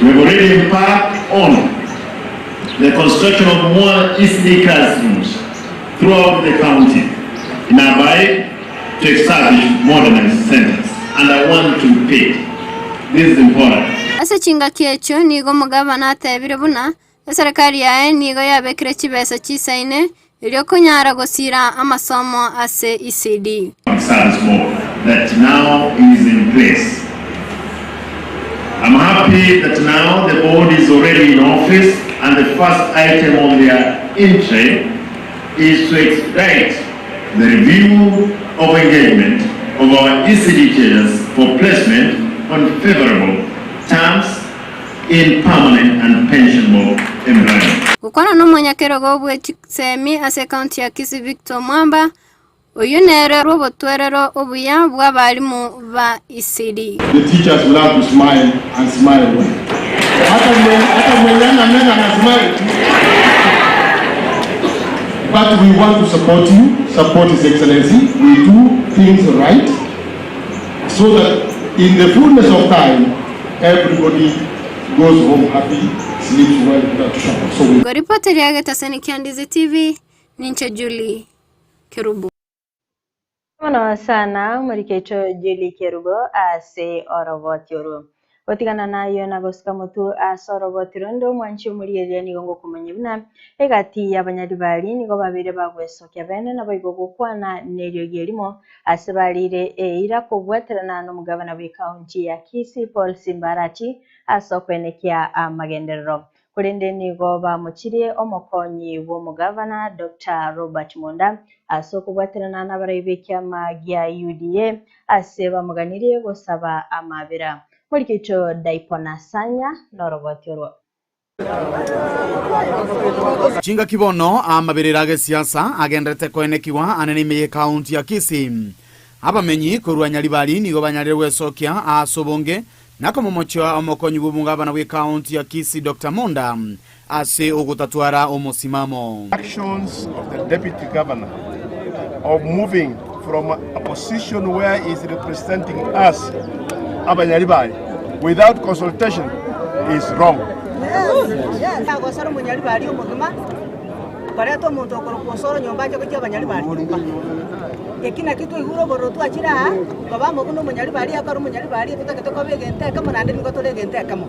We have already embarked on the construction of more ECD classrooms throughout the county in our bid to establish modernized centers. And I want to repeat, this is important. Ase chingaki echio nigo omogabana atebire buna Eserekari yaye nigo yabekire chibesa chisaine erio konyara gosiira amasomo ase ECD. Service Board that now is in place. I'm happy that now the board is already in office and the first item on their entry is to expedite the review of engagement of our ECD teachers for placement on favorable terms in permanent and pensionable employment. Gokwana nomonyakerogo bwe chisemi ase ekaunti ya Kisii Victor Mwamba, oyio nere rw'obotwerero obuya bw'abalimu ba ECD. The teachers will have to smile and smile well. Hata mwenye hata mwenye hana meno ana smile. But we want to support you, support His Excellency. We do things right so that in the fullness of time Everybody goes home happy, sleeps well without trouble. So we Ngoripoti ria Getaseni kia Ndizi TV, ninche Julie Kerubo. Mono sana omorikecho Julie Kerubo ase oroboti oro. Gotigana nayio na gosika motwe ase oroboti ronde omwanchi omorieria nigo ngokomanya buna egati y'abanyaribari nigo babeire bagwesokia bene naboigo gokwana neriogi erimo ase barire eira kobwaterana nomogabana bw'ecounty ya Kisii Paul Simba Arati ase okwenekia amagenderero. Korende nigo bamochirie omokonyi bw'omogavana Doctor Robert Monda ase okobwaterana nabarai b'ekiama gia UDA ase bamoganirie gosaba amabera. Morikito Daipona Sanya noroboti orwo. Chingaki bono amaberero agesiasa agenderete koenekigwa ane n'ime y'ekaunti ya Kisii. Abamenyi korwa Nyaribari nigo banyarire gwesokia ase obonge na komomochia omokonyi bw'omogabana bw'ekaunti ya Kisii Doctor Monda ase ogotatwara omosimamo. Actions of the deputy governor of moving from a position where he is representing us Abanyaribari without consultation is wrong. Agosera omonyaribari omogima, koreta omonto okorokwa osoro nyomba ache gochia abanyaribari nyomba. Eki nakio twaigure obororo twachire aa, koba amo buna omonyaribari akore omonyaribari totagete koba egento ekemo naende nigo tore egento ekemo.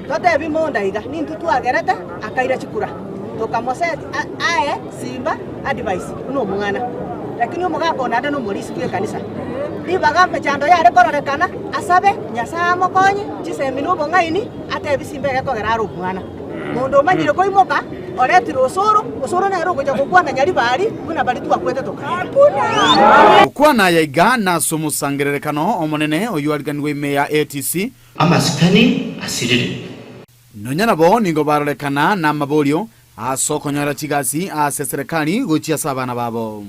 Totebi monda iga, nintwe twagerete akaira chikura, tokamoseti ae simba advice buna omwana. Lakini omogaka oyo naende nomorisia bw'ekanisa. Ribaga emechando yare kororekana, asabe Nyasae amokonye chisemi na obong'aini, atebi simba egekogera are omwana. Monto omanyire koimoka, oretire osoro, osoro nere ogocha gokwana nyaribari buna baria twakwete tokaira. Gokwana aya iga nase omosangererekano omonene oyio ariganigwe ime ya ATC, Amasikani asirire. Nonya nabo nigo barorekana namaborio ase okonyora chigasi ase eserekari gochia ase abana babo.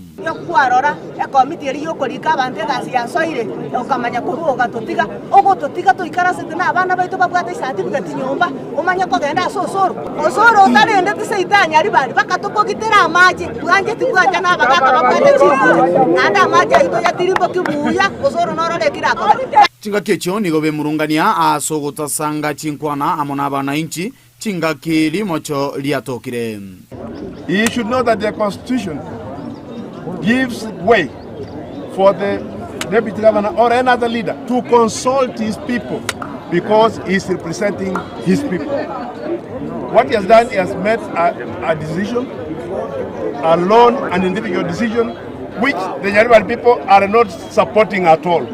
Kwarora ekomiti eria y'okorika abanto egasi yasoire, okamanya korwa ogatotiga, ogototiga toikarasete na abana baito babwate ecertificate nyomba, omanye kogenda ase osoro. Osoro otarendeti seito anyaribari, bakatokogitera amache, bwancheti bwancha na abagaka babwate chinguru, naende amache aito yatirimboki buya, osoro norore ekio rakore. Chingaki echio nigo bemurungania ase ogotasanga chinkwana amo nabanainchi, chingaki rimocho riatokire. He should know that the constitution gives way for the deputy governor or any other leader to consult his people because he is representing his people. What he has done, he has made a, a decision, alone, an individual decision, which the Nyaribari people are not supporting at all.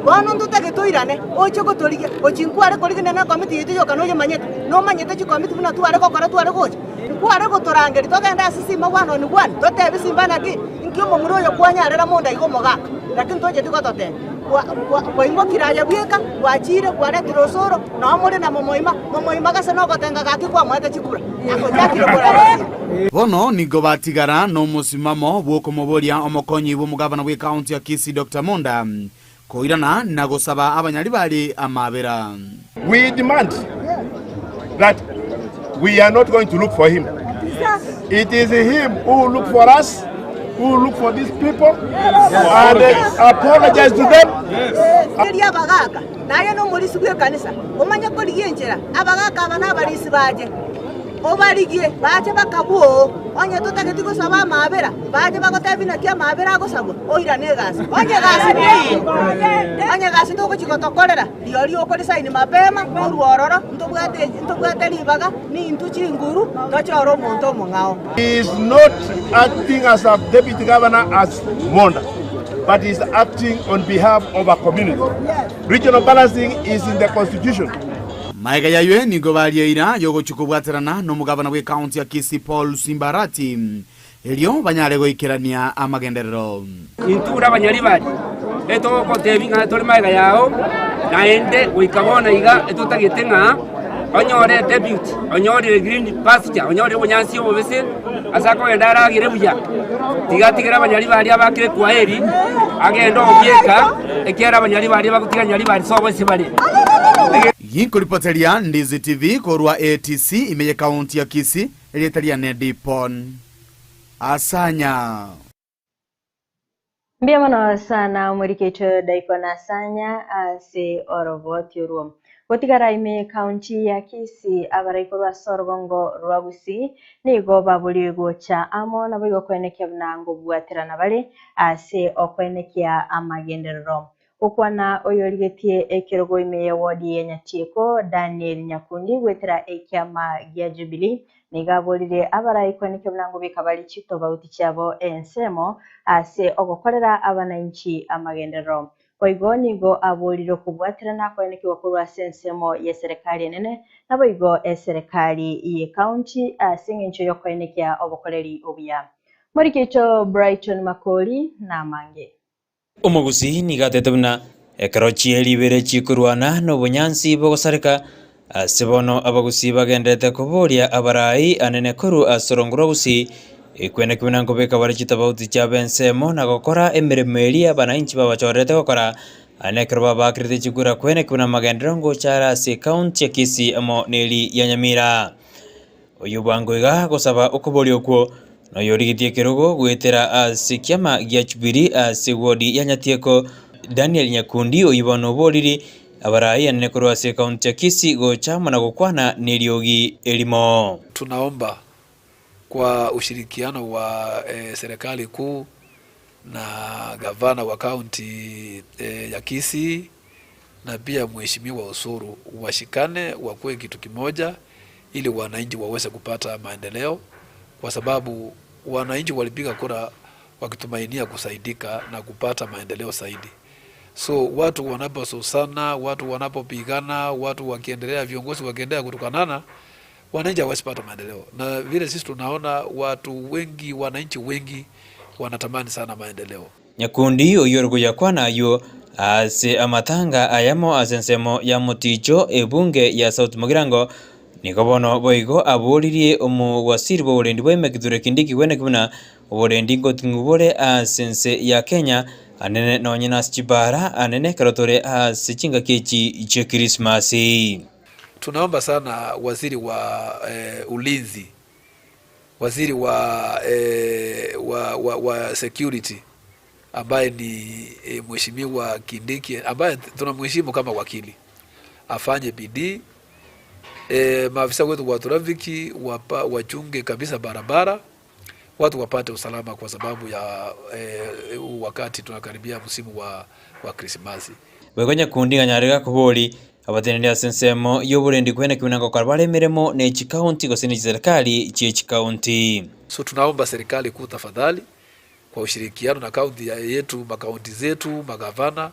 Bono ntotagete toirane, oche gotorigia, gochia nkware korigina na ekomiti yaito yoka noyemanyete, nomanyete chikomiti buna tware gokora tware gocha, nkware gotorangeria togende ase simba one on one, totebie simba naki, inki omomura oyo kwanyarera monda iga omogaka, lakini tocheti gototebia. Kwa kwa kwaimokire aye bweka, gwachire kwaretire osoro, nao more na momoima, momoima gase nogotenga gaki kwamoete chikura, agochakire korara. Bono nigo batigara nomosimamo bw'okomoboria omokonyi bw'omogabana bw'ekaunti ya Kisii Doctor Monda koirana na gosaba abanyaribari amabera. We demand that we are not going to look for him. It is him who will look for us, who will look for these people and apologize to them. Erio abagaaka, naye nomorisia bw'ekanisa, omanye korigia enchera abagaaka aba nabarisia bache. Obarigie bache bakabua oo, onye totageti gosaba amaabera, bache bagotebie naki amaabera agosabwa, oirane egasi. Onye egasi teiyo, onye egasi togochia gotokorera, rirorio okorisaini mapema, orue ororo, ntobwate ntobwate ribaga, nintwe chinguru, tochore omonto omong'ao. He is not acting as a deputy governor as Monda, but he is acting on behalf of a community. Regional balancing is in the constitution. Magega y'ayio nigo baria eira y'ogochia kobwaterana nomogabana bw'ekaunti ya Kisii Paul Simba Arati, erio banyare goikerania amagenderero. Intwe abanyaribari etogotebia ng'a tore magega yao, naende goika bono iga etotagete ng'a onyore deputy, onyorire green pasture, onyorire obonyansi obobese ase akogenda aragere buya. Tiga atigere abanyaribari abakire kwaheri, agende obieka, ekiagera abanyaribari bagotiga nyaribari sobo ase bare. Ginkoripoteria Ndizi TV korwa ATC ime y'ekaunti ya Kisii, erieta riane Dipon Asanya. Mbuya mono sana omoriketwe Daikon Asanya ase oroboti orwo. Gotigara ime y'ekaunti ya Kisii abarai korwa ase orogongo rwa Gusii nigo baborigwe gocha amo naboigo koenekia buna ngobwaterana bare ase okoenekia amagenderero. Gokwana oyorigetie ekerogo ime ye ward ya Nyatieko, Daniel Nyakundi goetera ekiama gia Jubilee nigo aborire abarai koeneke buna ngobeka bare chitobauti chiabo ensemo ase ogokorera abanainchi amagenderero. Boigo nigo aborire okobwaterana koenekigwa korwa ase ensemo y'eserekari enene naboigo eserekari y'ecounty ase engencho y'okoenekia obokoreri obuya. Morikeicho Brighton Makori namange. Omogusii nigo atete buna ekero chieri ibere chikorwana nobonyansi bogosareka, ase bono abagusii bagenderete koboria abarai anene korwa ase orongo rwa Gusii, ekwene buna nkobeka bare chitabauti chiabo ensemo na gokora emeremo eria abanainchi babachorerete gokora, ane ekero babakerete chikura kwene buna amagenderero ngocha are ase ekaunti ya Kisii amo neri ya Nyamira. Oyio bwango iga gosaba okoboria okwo, noyorigetie ekerogo goetera ase ekiama gia Jubilee ase ward ya Nyatieko, Daniel Nyakundi oyio bono oboriri abarai anene korwa ase ekaunti ya Kisii gocha amo na gokwana neriogi erimo. Tunaomba kwa ushirikiano wa serikali kuu na gavana wa kaunti ya Kisii na pia mheshimiwa Osoro washikane wakuwe kitu kimoja ili wananchi waweze kupata maendeleo kwa sababu wananchi walipiga kura wakitumainia kusaidika na kupata maendeleo zaidi. So watu wanapososana, watu wanapopigana, watu wakiendelea, viongozi wakiendelea kutukanana, wananchi hawawezi pata maendeleo. Na vile sisi tunaona watu wengi, wananchi wengi wanatamani sana maendeleo. Nyakundi oyio ore koyakwana ayio ase amatanga ayamo ase ensemo ya Moticho ebunge ya South Mugirango, nigo bono boigo aboririe omowasiri bw'oborendi bwa Kithure Kindiki kweneki buna oborendi ngoting'u bore ase ense ya Kenya anene nonye nase chibara anene ekero tore ase chingaki echi chie Krismasi. Tunaomba sana waziri wa eh, ulinzi waziri wa, eh, wa, wa, wa security ambaye ni eh, mheshimiwa Kindiki ambaye tunamheshimu kama wakili afanye bidii eh, maafisa wetu wa trafiki wapa, wachunge kabisa barabara watu wapate usalama kwa sababu ya eh, wakati tunakaribia msimu wa, wa Krismasi. Boigo Nyakundi ng'anyare gakobori abateneneri ase ensemo y'oborendi kwene kibuna ngokora bare emeremo ne chikaunti gose ne chiserikali chie chikaunti. So tunaomba serikali kuu tafadhali, kwa ushirikiano na kaunti yetu, makaunti zetu, magavana,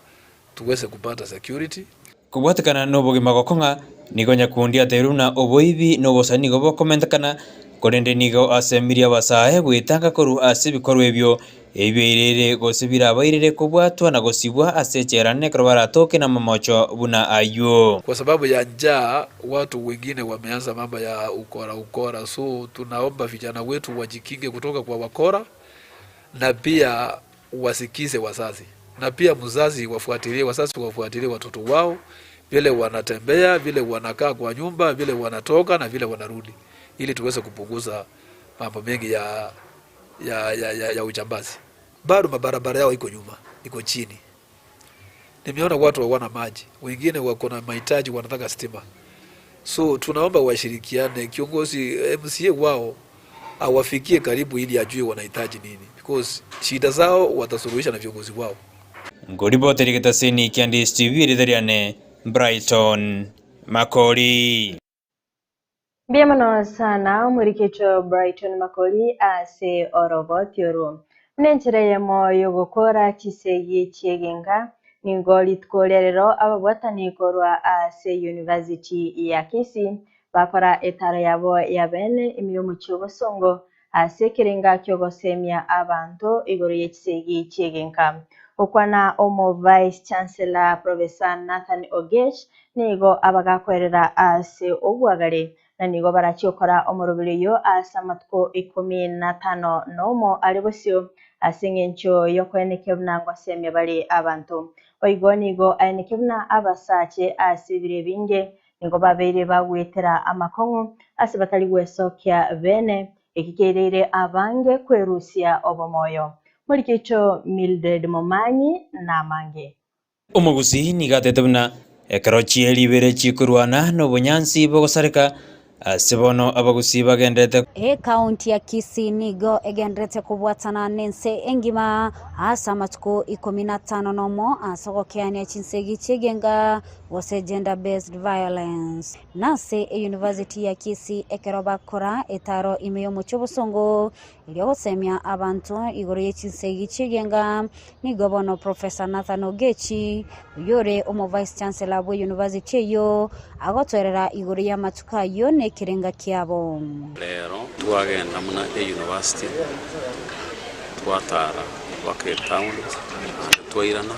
tuweze kupata security. Kobwatekana nobogima gokong'a, nigo Nyakundi atebirie buna oboibi na obosani nigo bokomentekana, korende nigo asemirie abasae goetanga korwa ase ebikorwa ebio ebibairere gose birabairere kobwatwa na gosibwa ase echela nekero baratoke namamocho buna ayio. Kwa sababu ya njaa watu wengine wameanza mambo ya ukora ukora, so tunaomba vijana wetu wajikinge kutoka kwa wakora na pia wasikize wazazi, na pia mzazi wafuatilie, wazazi wafuatilie watoto wao vile wanatembea, vile wanakaa kwa nyumba, vile wanatoka na vile wanarudi, ili tuweze kupunguza mambo mengi ya, ya, ya, ya, ya ujambazi. Bado mabarabara yao iko nyuma, iko chini. Nimeona watu hawana maji, wengine wako na mahitaji, wanataka stima. So tunaomba washirikiane, kiongozi MCA wao awafikie karibu ili ajue wanahitaji nini, because shida zao watasuluhisha na viongozi wao. Ngoriboteri getaseni kia Ndisi TV ritha riane Brighton Makori. Mbuya mono sana omorikecho Brighton Makori ase oroboti orwo. Buna enchera eyemo yogokora chisegi chi'egenka, nigo rituko ria rero ababwatani korwa ase University ya Kisii bakora etaro yabo ya bene ime y'omochie obosongo ase ekerenga kiogosemia abanto igoro ye chisegi chi'egenka. Gokwana omo Vice Chancellor Professor Nathan Ogech nigo abagakoerera ase obwagare na nigo barachie gokora omoroberi oyio ase amatuko ikomi na atano nomo are bosio ase eng'encho y'okoenekia buna ngosemia bare abanto. Boigo nigo aenekia buna abasache ase ebiro ebinge nigo babeire bagoetera amakong'u ase batari gwesokia bene, eki kereire abange kwerusia obomoyo. Morikeicho Mildred Momanyi namange. Omogusii nigo atete buna ekero chieri ibere chikorwana nobonyansi bogosareka, ase bono abagusii bagenderete. Ekaunti ya Kisii nigo egendererete kobwatana nense engima ase amatuko ikomi na atano nomo ase ogokeania chinsegi chi'egenga gose gender based violence. Nase eyunivasiti ya Kisii ekero bakora etaro ime y'omochie obosongo erio gosemia abanto igoro ye chinsegi chi'egenga nigo bono Professor Nathan Ogechi oyore omo vice chancellor bw'eyunivasiti eyio agotoerera igoro y'amatuko ayio na ekerenga kiabo. Rero twagenda buna eyunivasiti twatara mpaka etown naende twairana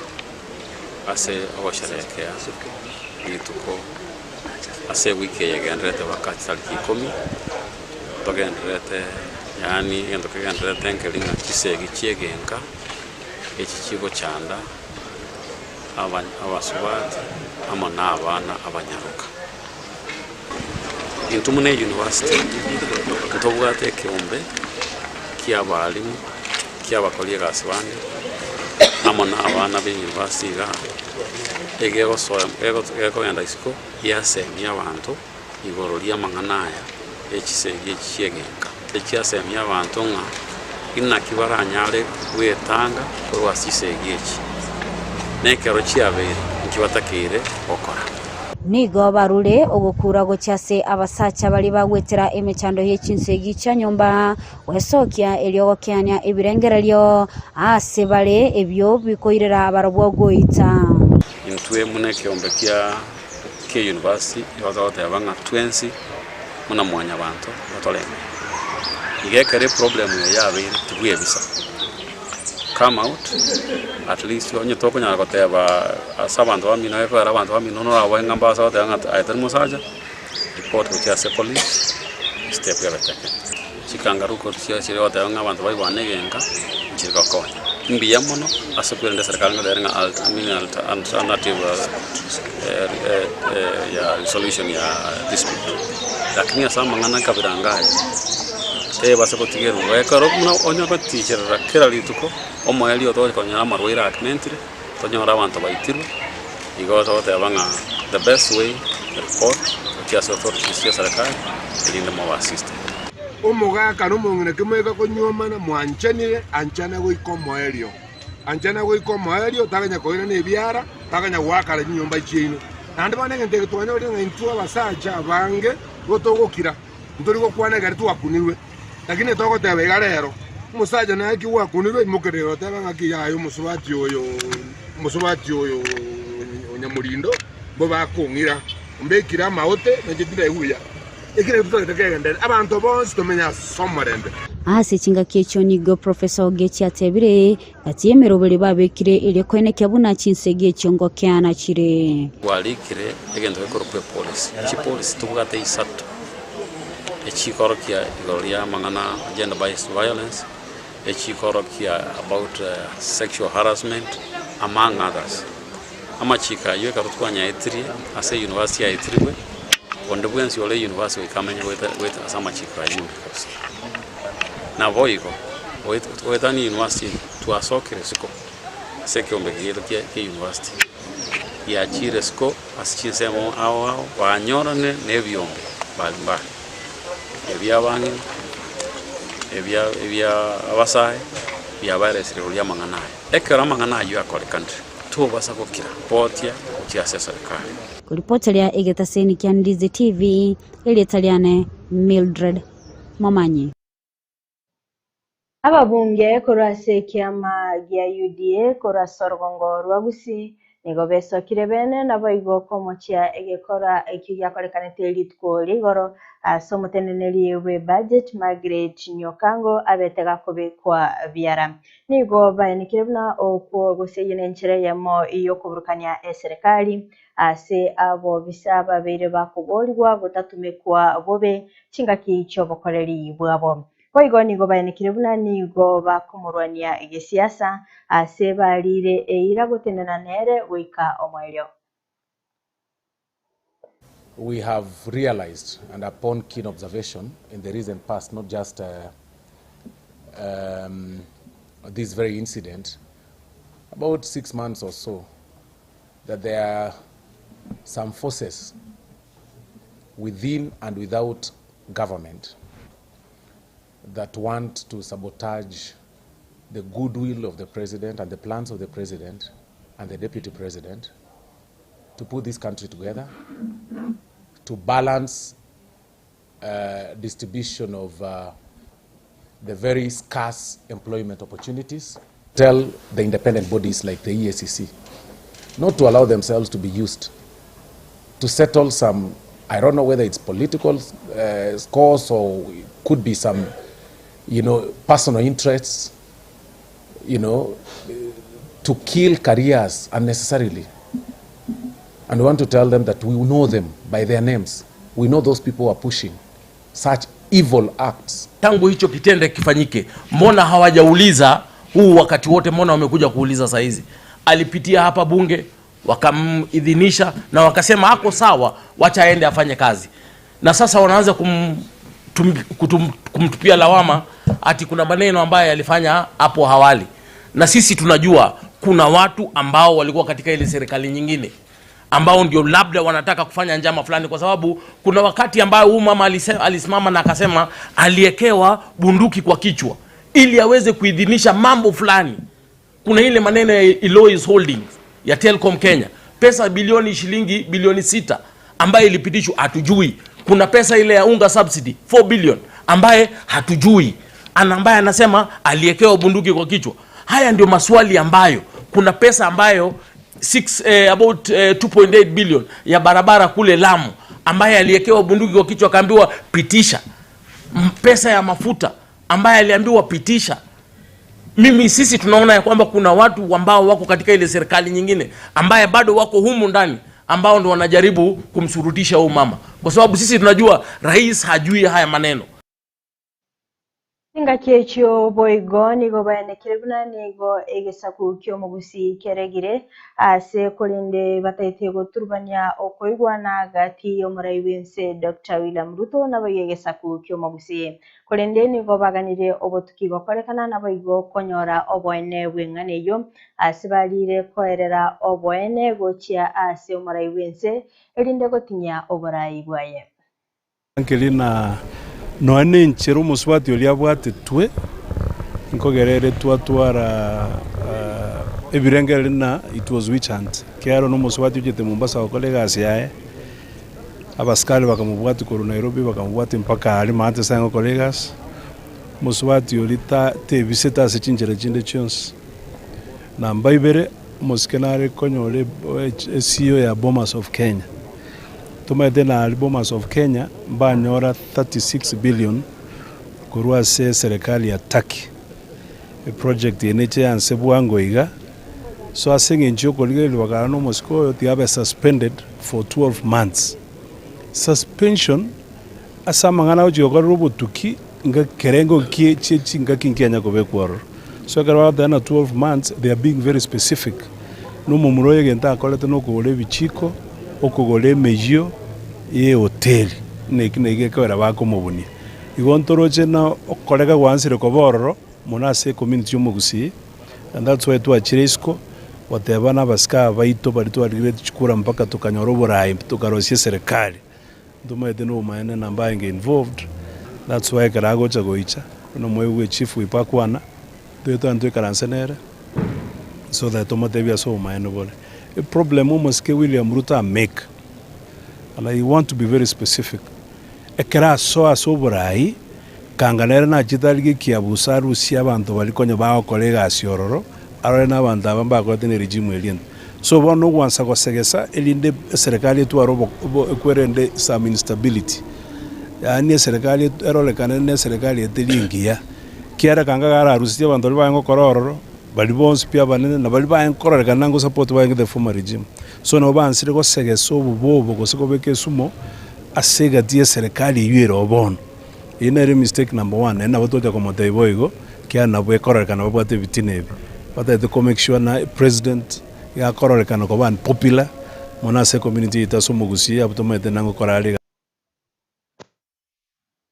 ase ogosherekea rituko ase ewiki eye egendererete mpaka chitariki ikomi, togendererete yaani egento kegendererete nkeri ng'a chisegi chi'egenka echi chigochanda abasubati amo na abana abanyaroka. Intwe buna eyunivasiti ntobwate ekeombe kia abalimu, kia abakori egasi bande, amo na abana ba eyunivasiti igaa, egegosoa gekogenda isiko giasemia abanto igoro ri'amang'ana aya e chisegi echi chi'egenka. Echiasemia abanto ng'a inaki baranyare gwetanga korwa ase chisegi echi, na ekero chiabeire inki batakeire gokora. Nigo barure ogokura gochia ase abasacha baria bagwetera emechando ye chinsegi chia nyomba, gwesokia erio gokeania ebirengererio aase bare ebio bikoirera barobwo goita. Intwe buna ekeombe kia ki'eyunivasiti nigo togoteba ng'a twensi buna mwanyabanto nigo torenge. Iga ekero eproblem eye yabeire tibwebisa, come out at least onye tokonyara goteba ase abanto bamino ekogera abanto bamino noraboe ng'a mbase goteba ng'a aye tori mosacha, report gochia ase police, step ebe taken. Chikangaroo court chiria chire goteba ng'a abanto baigwane egenka, nchiri gokonya. Mbuya mono ase kwerenda eserekari ngoteba ere ng'a I mean alternative ya resolution ya dispute. Lakini ase amang'ana kabira anga aya, tebasa gotigerwa ekero buna onye goticherera kera rituko, omoerio togocha konyora amarwaire akementire, tonyore abanto baitirwe, igo togoteba ng'a the best way report gochia ase authorities chia eserekari erinde mobe assisted. Omogaka na omong'ina kimoika konyuomana, mwanchanire, anchana goika omoerio. Anchana goika omoerio, taganya koirana ebiara, taganya goakara chinyomba chiaino. Naende bono egento eke twanyorire ng'a intwe abasacha abange nigo togokira, ntori gokwana ekero twakunirwe. Lakini togoteba iga rero, omosacha naye ki gwakunirwe, imokerera otebe ng'aki yaya omosubati oyo, omosubati oyo onyamorindo, mbobe akong'ira, ombekire amaote, nainche tindaigwa buya. Eki nakio totagete kegenderere, abanto bonsi tomenye ase omorembe. Ase chingaki echio nigo Professor Ogechi atebire, Gati y'emeroberi babekire erio koenekia buna chinsegi echio ngokeana chire. Gwarikire egento gekorokwa epolicy. Chipolicy tobwate isato, echikorokia igoro ria amang'ana gender based violence, echikorokia about sexual harassment among others. Amachiko ayio ekero twanyaetirie ase eyunivasiti yaetirigwe, onde bwensi ore eyunivasiti goika amenye goeta goeta ase amachiko ayio ime kabisa. Naboigo, goetania eyunivasiti eye, twasokire isiko ase ekeombe giaito kia kia eyunivasiti, giachire isiko ase chinsemo ao ao, banyorane na ebiombe mbali mbali, ebia abang'ina, ebia ebia abasae, biabaeresire igoro ri'amang'ana aya. Ekero amang'ana ayio akorekanire, tobasa gokira botia gochia ase eserekari. Koripoteria egetaseni kia Ndizi TV, erieta riane Mildred Momanyi. Ababunge korwa ase ekiama gia UDA korwa ase orogongo rwa Gusii nigo besokire bene naboigo komochia egekora ekio giakorekanete rituko ria igoro ase omoteneneri bwe budget Margaret Nyokango abete gakobekwa biara. Nigo baenekeire buna okwo gose eyio nenchera eyemo y'okoburukania eserekari ase abobisa babeire bakoborigwa gotatumekwa bobe chingaki chi'obokoreri bwabo. Boigo nigo baenekeire buna nigo bakomorwania gesiasa ase barire eira gotenena nere goika omoerio. We have realized, and upon keen observation in the recent past, not just this very incident, about 6 months or so, that there are some forces within and without government that want to sabotage the goodwill of the president and the plans of the president and the deputy president to put this country together, to balance uh, distribution of uh, the very scarce employment opportunities. Tell the independent bodies like the EACC not to allow themselves to be used to settle some, I don't know whether it's political uh, scores or it could be some, you know, personal interests, you know, to kill careers unnecessarily. And we want to tell them that we know them by their names. We know those people who are pushing such evil acts. Tangu hicho kitendo kifanyike, mbona hawajauliza huu wakati wote? Mbona wamekuja kuuliza saa hizi? Alipitia hapa bunge wakamidhinisha na wakasema ako sawa, wacha aende afanye kazi. Na sasa wanaanza kum, tum, kutum, kumtupia lawama ati kuna maneno ambayo yalifanya hapo awali, na sisi tunajua kuna watu ambao walikuwa katika ile serikali nyingine ambao ndio labda wanataka kufanya njama fulani, kwa sababu kuna wakati ambayo huyu mama alisimama na akasema aliekewa bunduki kwa kichwa ili aweze kuidhinisha mambo fulani. Kuna ile maneno ya Eloise Holdings ya Telcom Kenya, pesa bilioni shilingi bilioni sita ambayo ilipitishwa hatujui. Kuna pesa ile ya unga subsidy 4 billion ambaye hatujui, ana ambaye anasema aliekewa bunduki kwa kichwa. Haya ndio maswali ambayo kuna pesa ambayo 6, eh, about eh, 2.8 billion ya barabara kule Lamu ambaye aliekewa bunduki kwa kichwa akaambiwa pitisha. Pesa ya mafuta ambaye aliambiwa pitisha. Mimi sisi tunaona ya kwamba kuna watu ambao wako katika ile serikali nyingine ambaye bado wako humu ndani ambao ndo wanajaribu kumsurutisha huyu mama, kwa sababu sisi tunajua rais hajui haya maneno. Engaki echio boigo nigo baenekire buna nigo egesaku kia omogusii keregire ase korende bataete goturubania okoigwana gati ya omorai bwa ense Dr William Ruto naboigo egesaku kia omogusii. Korende nigo baganire obotuki gokorekana naboigo konyora oboene bw'eng'ana eywo ase barire koerera oboene gochia ase omorai bwa ense erinde gotinyia oborai bwaye. Nkeri na nonya na enchera omosubati oria abwatetwe, nkogerere twatwara uh, ebirengereri na it was witch hunt. Kiaro na omosubati ochete Mombasa gokora egasi yaye, abasikari bakamobwati korwa Nairobi bakamobwati mpaka aria maate ase agokora egasi, omosubati oria ta tebisete ase chinchera chinde chionsi. Namba ibere, omosike nare konyora e CEO ya Bomas of Kenya. Tomaete nari Bomas of Kenya mbanyora 36 billion korwa ase eserikali ya Turkey. Eproject eye neche yanse bwango iga so ase eng'encho yokorigereria bakara na omosike oyo tiga abe suspended for 12 months. Suspension ase amang'ana agochia gokorera obotuki nga kerengo kie chie chingaki nkianya kobekwa ororo. So ekero bagoteba na 12 months they are being very specific. Na omomura oyo egento akorete na okogora ebichiko, okogora emeyio ya ehoteli buna eki naki gekogera bakomobunia. Igo ntoroche na okoreka gwansire koba ororo mono ase ecommunity ya omogusii and that's why twachire isiko goteba na abasike aba baito baria twarigereti chikura mpaka tokanyora oborai tokarosia eserikali. Ntomaete na obomaene na mbaenge involved that's why ekero agocha goicha buna omoigwe chief whip akwana toetwane toikaranse nere so that tomotebie ase obomaene bore. Eproblem omosike William Ruto amake and I want to be very specific, ekero asoa ase oborai kanga nere nachete arigie ekiabuso arusie abanto baria konya bagokora egasi ororo arore na abanto aba mbakorete na eregime eria ento. So bono ogwansa gosegesa erinde eserekari etware obo ekwerende some instability yaani eserekari erorekane na eserekari eteri engiya kiara kanga gararusetie abanto baria barenge gokora ororo baria bonsi pi abanene na baria barenge kororekana ngo support barenge the former regime. So nabo bansire gosegesa obobe obo gose kobeka esumo ase egati ya eserekari eywo ere oo bono. Eyio nere mistake number one naende nabo togocha komotebia boigo ekiagera nabo ekororekana babwate ebitina ebi. Batagete ko make sure na president iga akororekana koba unpopular mono ase ecommunity yaito ase omogusii abwo tomaete nangokora are.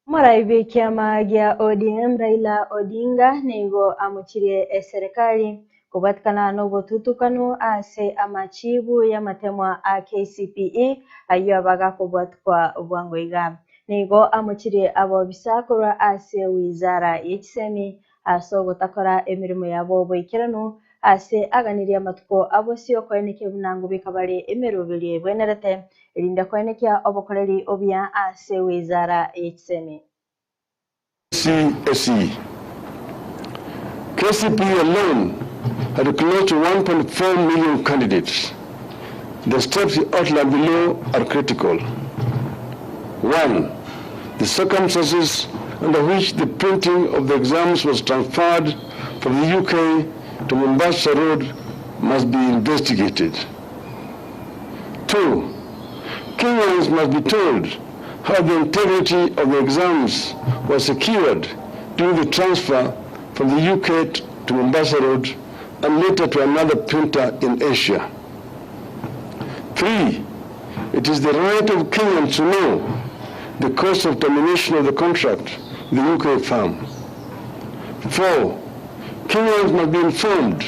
Omorai bw'ekiama gia ODM Raila Odinga nigo amochirie eserekari kobwatikana nobotutukanu ase amachibu y'amatemwa a KCPE ayio aba gakobwatikwa bwango iga. Nigo amochirie abobisa korwa ase wizara ye chisemi ase ogotakora emeremo yabo boikeranu, ase aganirie amatuko a bosio koenekia buna ngobeka bare emeroberio ebwenerete, erinde koenekia obokoreri obuya ase wizara ye chisemi. KCSE. KCPE alone had close to 1.4 million candidates. The steps outlined below are critical. One, the circumstances under which the printing of the exams was transferred from the UK to Mombasa Road must be investigated. Two, Kenyans must be told how the integrity of the exams was secured during the transfer from the UK to Mombasa Road and later to another printer in Asia. 3, it is the right of Kenyans to know the cost of termination of the contract with the UK firm. 4, Kenyans must be informed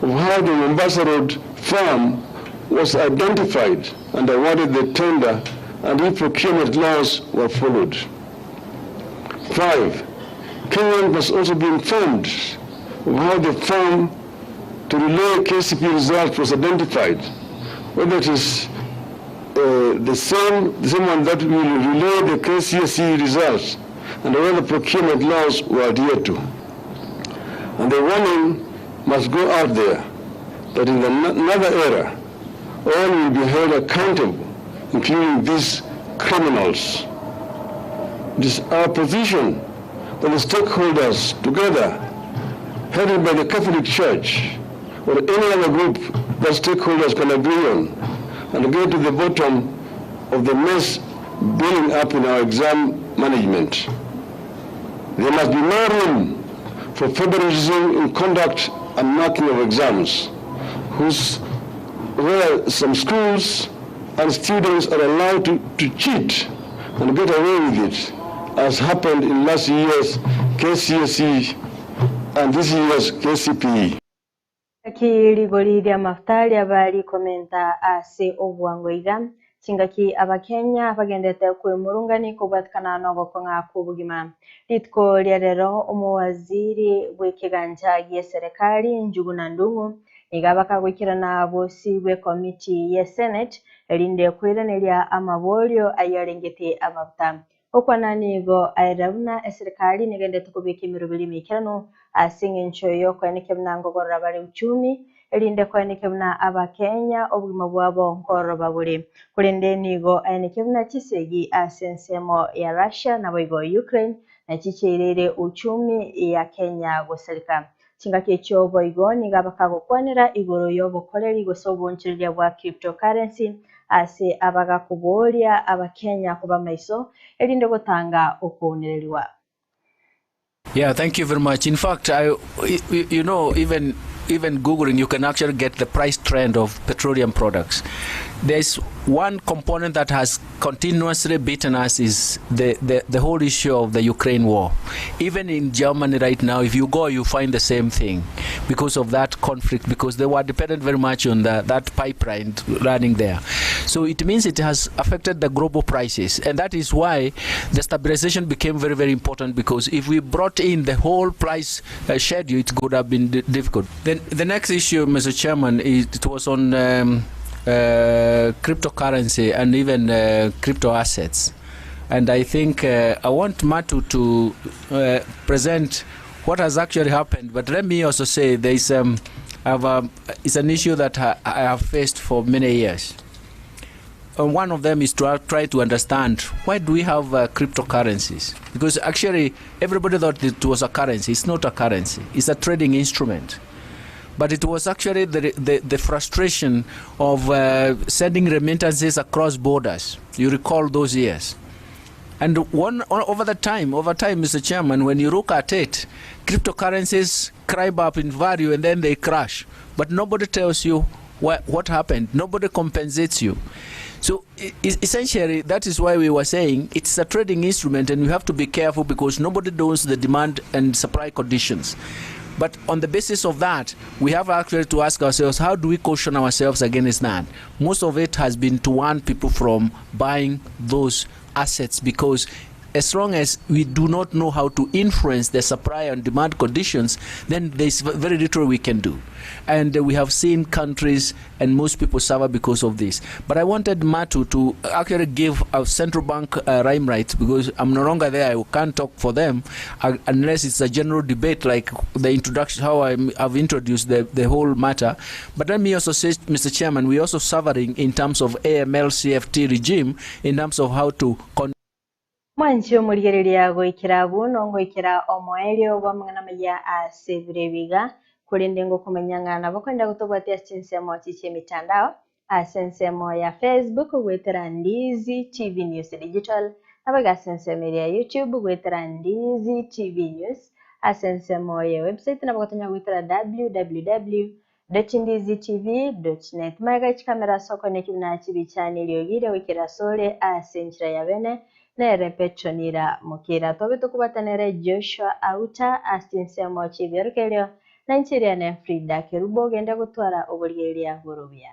of how the Mombasa Road firm was identified and awarded the tender and if procurement laws were followed. 5, Kenyans must also be informed of how the firm to relay KCP results was identified, whether it is the same, the same one that will relay the KCSE results and whether procurement laws were adhered to. And the warning must go out there that in another era, all will be held accountable, including these criminals. It is our position that the stakeholders together, headed by the Catholic Church or any other group that stakeholders can agree on, and get to the bottom of the mess building up in our exam management. There must be no room for favoritism in conduct and marking of exams, whose, where some schools and students are allowed to, to cheat and get away with it, as happened in last year's KCSE and this year's KCPE. Ngaki rigori ri'amafuta riaba rikomenta ase obwango iga, chingaki abakenya bagendete kwemurungani kobwatikana nogokong'a kw'obogima. Rituko ria rero omowaziri bw'ekegancha gi'eserekari Njuguna Ndung'u niga bakagoikerana bosi bw'ekomiti ye Senate erinde koiraneria amaborio ayarengete amafuta. Okwana nigo aerera buna eserekari negendete kobeka emeroberi emeikeranu ase eng'encho yokoenekia buna ngogorora bare uchumi erinde koenekia buna abakenya obogima bwabo nkoroba bore. Korende nigo aenekia buna chisegi ase ensemo ya Russia naboigo Ukraine nachicheirere uchumi ya Kenya gosareka. Chingaki echio boigo nigo bakagokwanera igoro y'obokoreri gose obonchoreria bwa cryptocurrency ase abagakoboria abakenya koba maiso erinde gotanga okounereriwa. Yeah, thank you very much. In fact, I, you know, even even googling, you can actually get the price trend of petroleum products. There's one component that has continuously beaten us is the, the, the whole issue of the Ukraine war. Even in Germany right now, if you go, you find the same thing because of that conflict, because they were dependent very much on the, that pipeline running there. So it means it has affected the global prices. And that is why the stabilization became very, very important, because if we brought in the whole price schedule, it could have been difficult. Then the next issue, Mr. Chairman, is, it was on cryptocurrency and even crypto assets. And I think I want Matu to present what has actually happened. But let me also say there is, it's an issue that I have faced for many years. And one of them is to try to understand why do we have cryptocurrencies? Because actually everybody thought it was a currency. It's not a currency. It's a trading instrument. But it was actually the, the, the frustration of sending remittances across borders. You recall those years. And one, over the time, over time, Mr. Chairman, when you look at it, cryptocurrencies climb up in value and then they crash. But nobody tells you what, what happened. Nobody compensates you. So essentially, that is why we were saying it's a trading instrument and you have to be careful because nobody knows the demand and supply conditions. But on the basis of that, we have actually to ask ourselves, how do we caution ourselves against that? Most of it has been to warn people from buying those assets because as long as we do not know how to influence the supply and demand conditions, then there's very little we can do. And we have seen countries and most people suffer because of this. But I wanted Matu to actually give a central bank rhyme right because I'm no longer there. I can't talk for them unless it's a general debate like the introduction, how I've introduced the whole matter. But let me also say, Mr. Chairman, we're also suffering in terms of AML CFT regime, in terms of how to Mwanche omorigereria goikera abwo nongoikera omoerio bw'amang'ana amaya ase ebiro ebi iga, korende ngokomanya ng'a nabo okoenda gotobwatia ase chinsemo echi chi'emitandao, ase ensemo ya Facebook goetera Ndizi TV News Digital, nabo iga ase ensemo eria ya YouTube goetera Ndizi TV News, ase ensemo ye website nabo gotonya goetera www dot ndizi tv dot net. Magega chikamera ase okonekia buna chibicha na eriogi riria goikera asore ase enchera ya bene, nere Petronila Mokira. Tobe tokobwata nere Joshua Auta ase chinsemo chi'ebiorokererio, na inche riane Frida Kerubo ogende gotwara oborigereria bore obuya.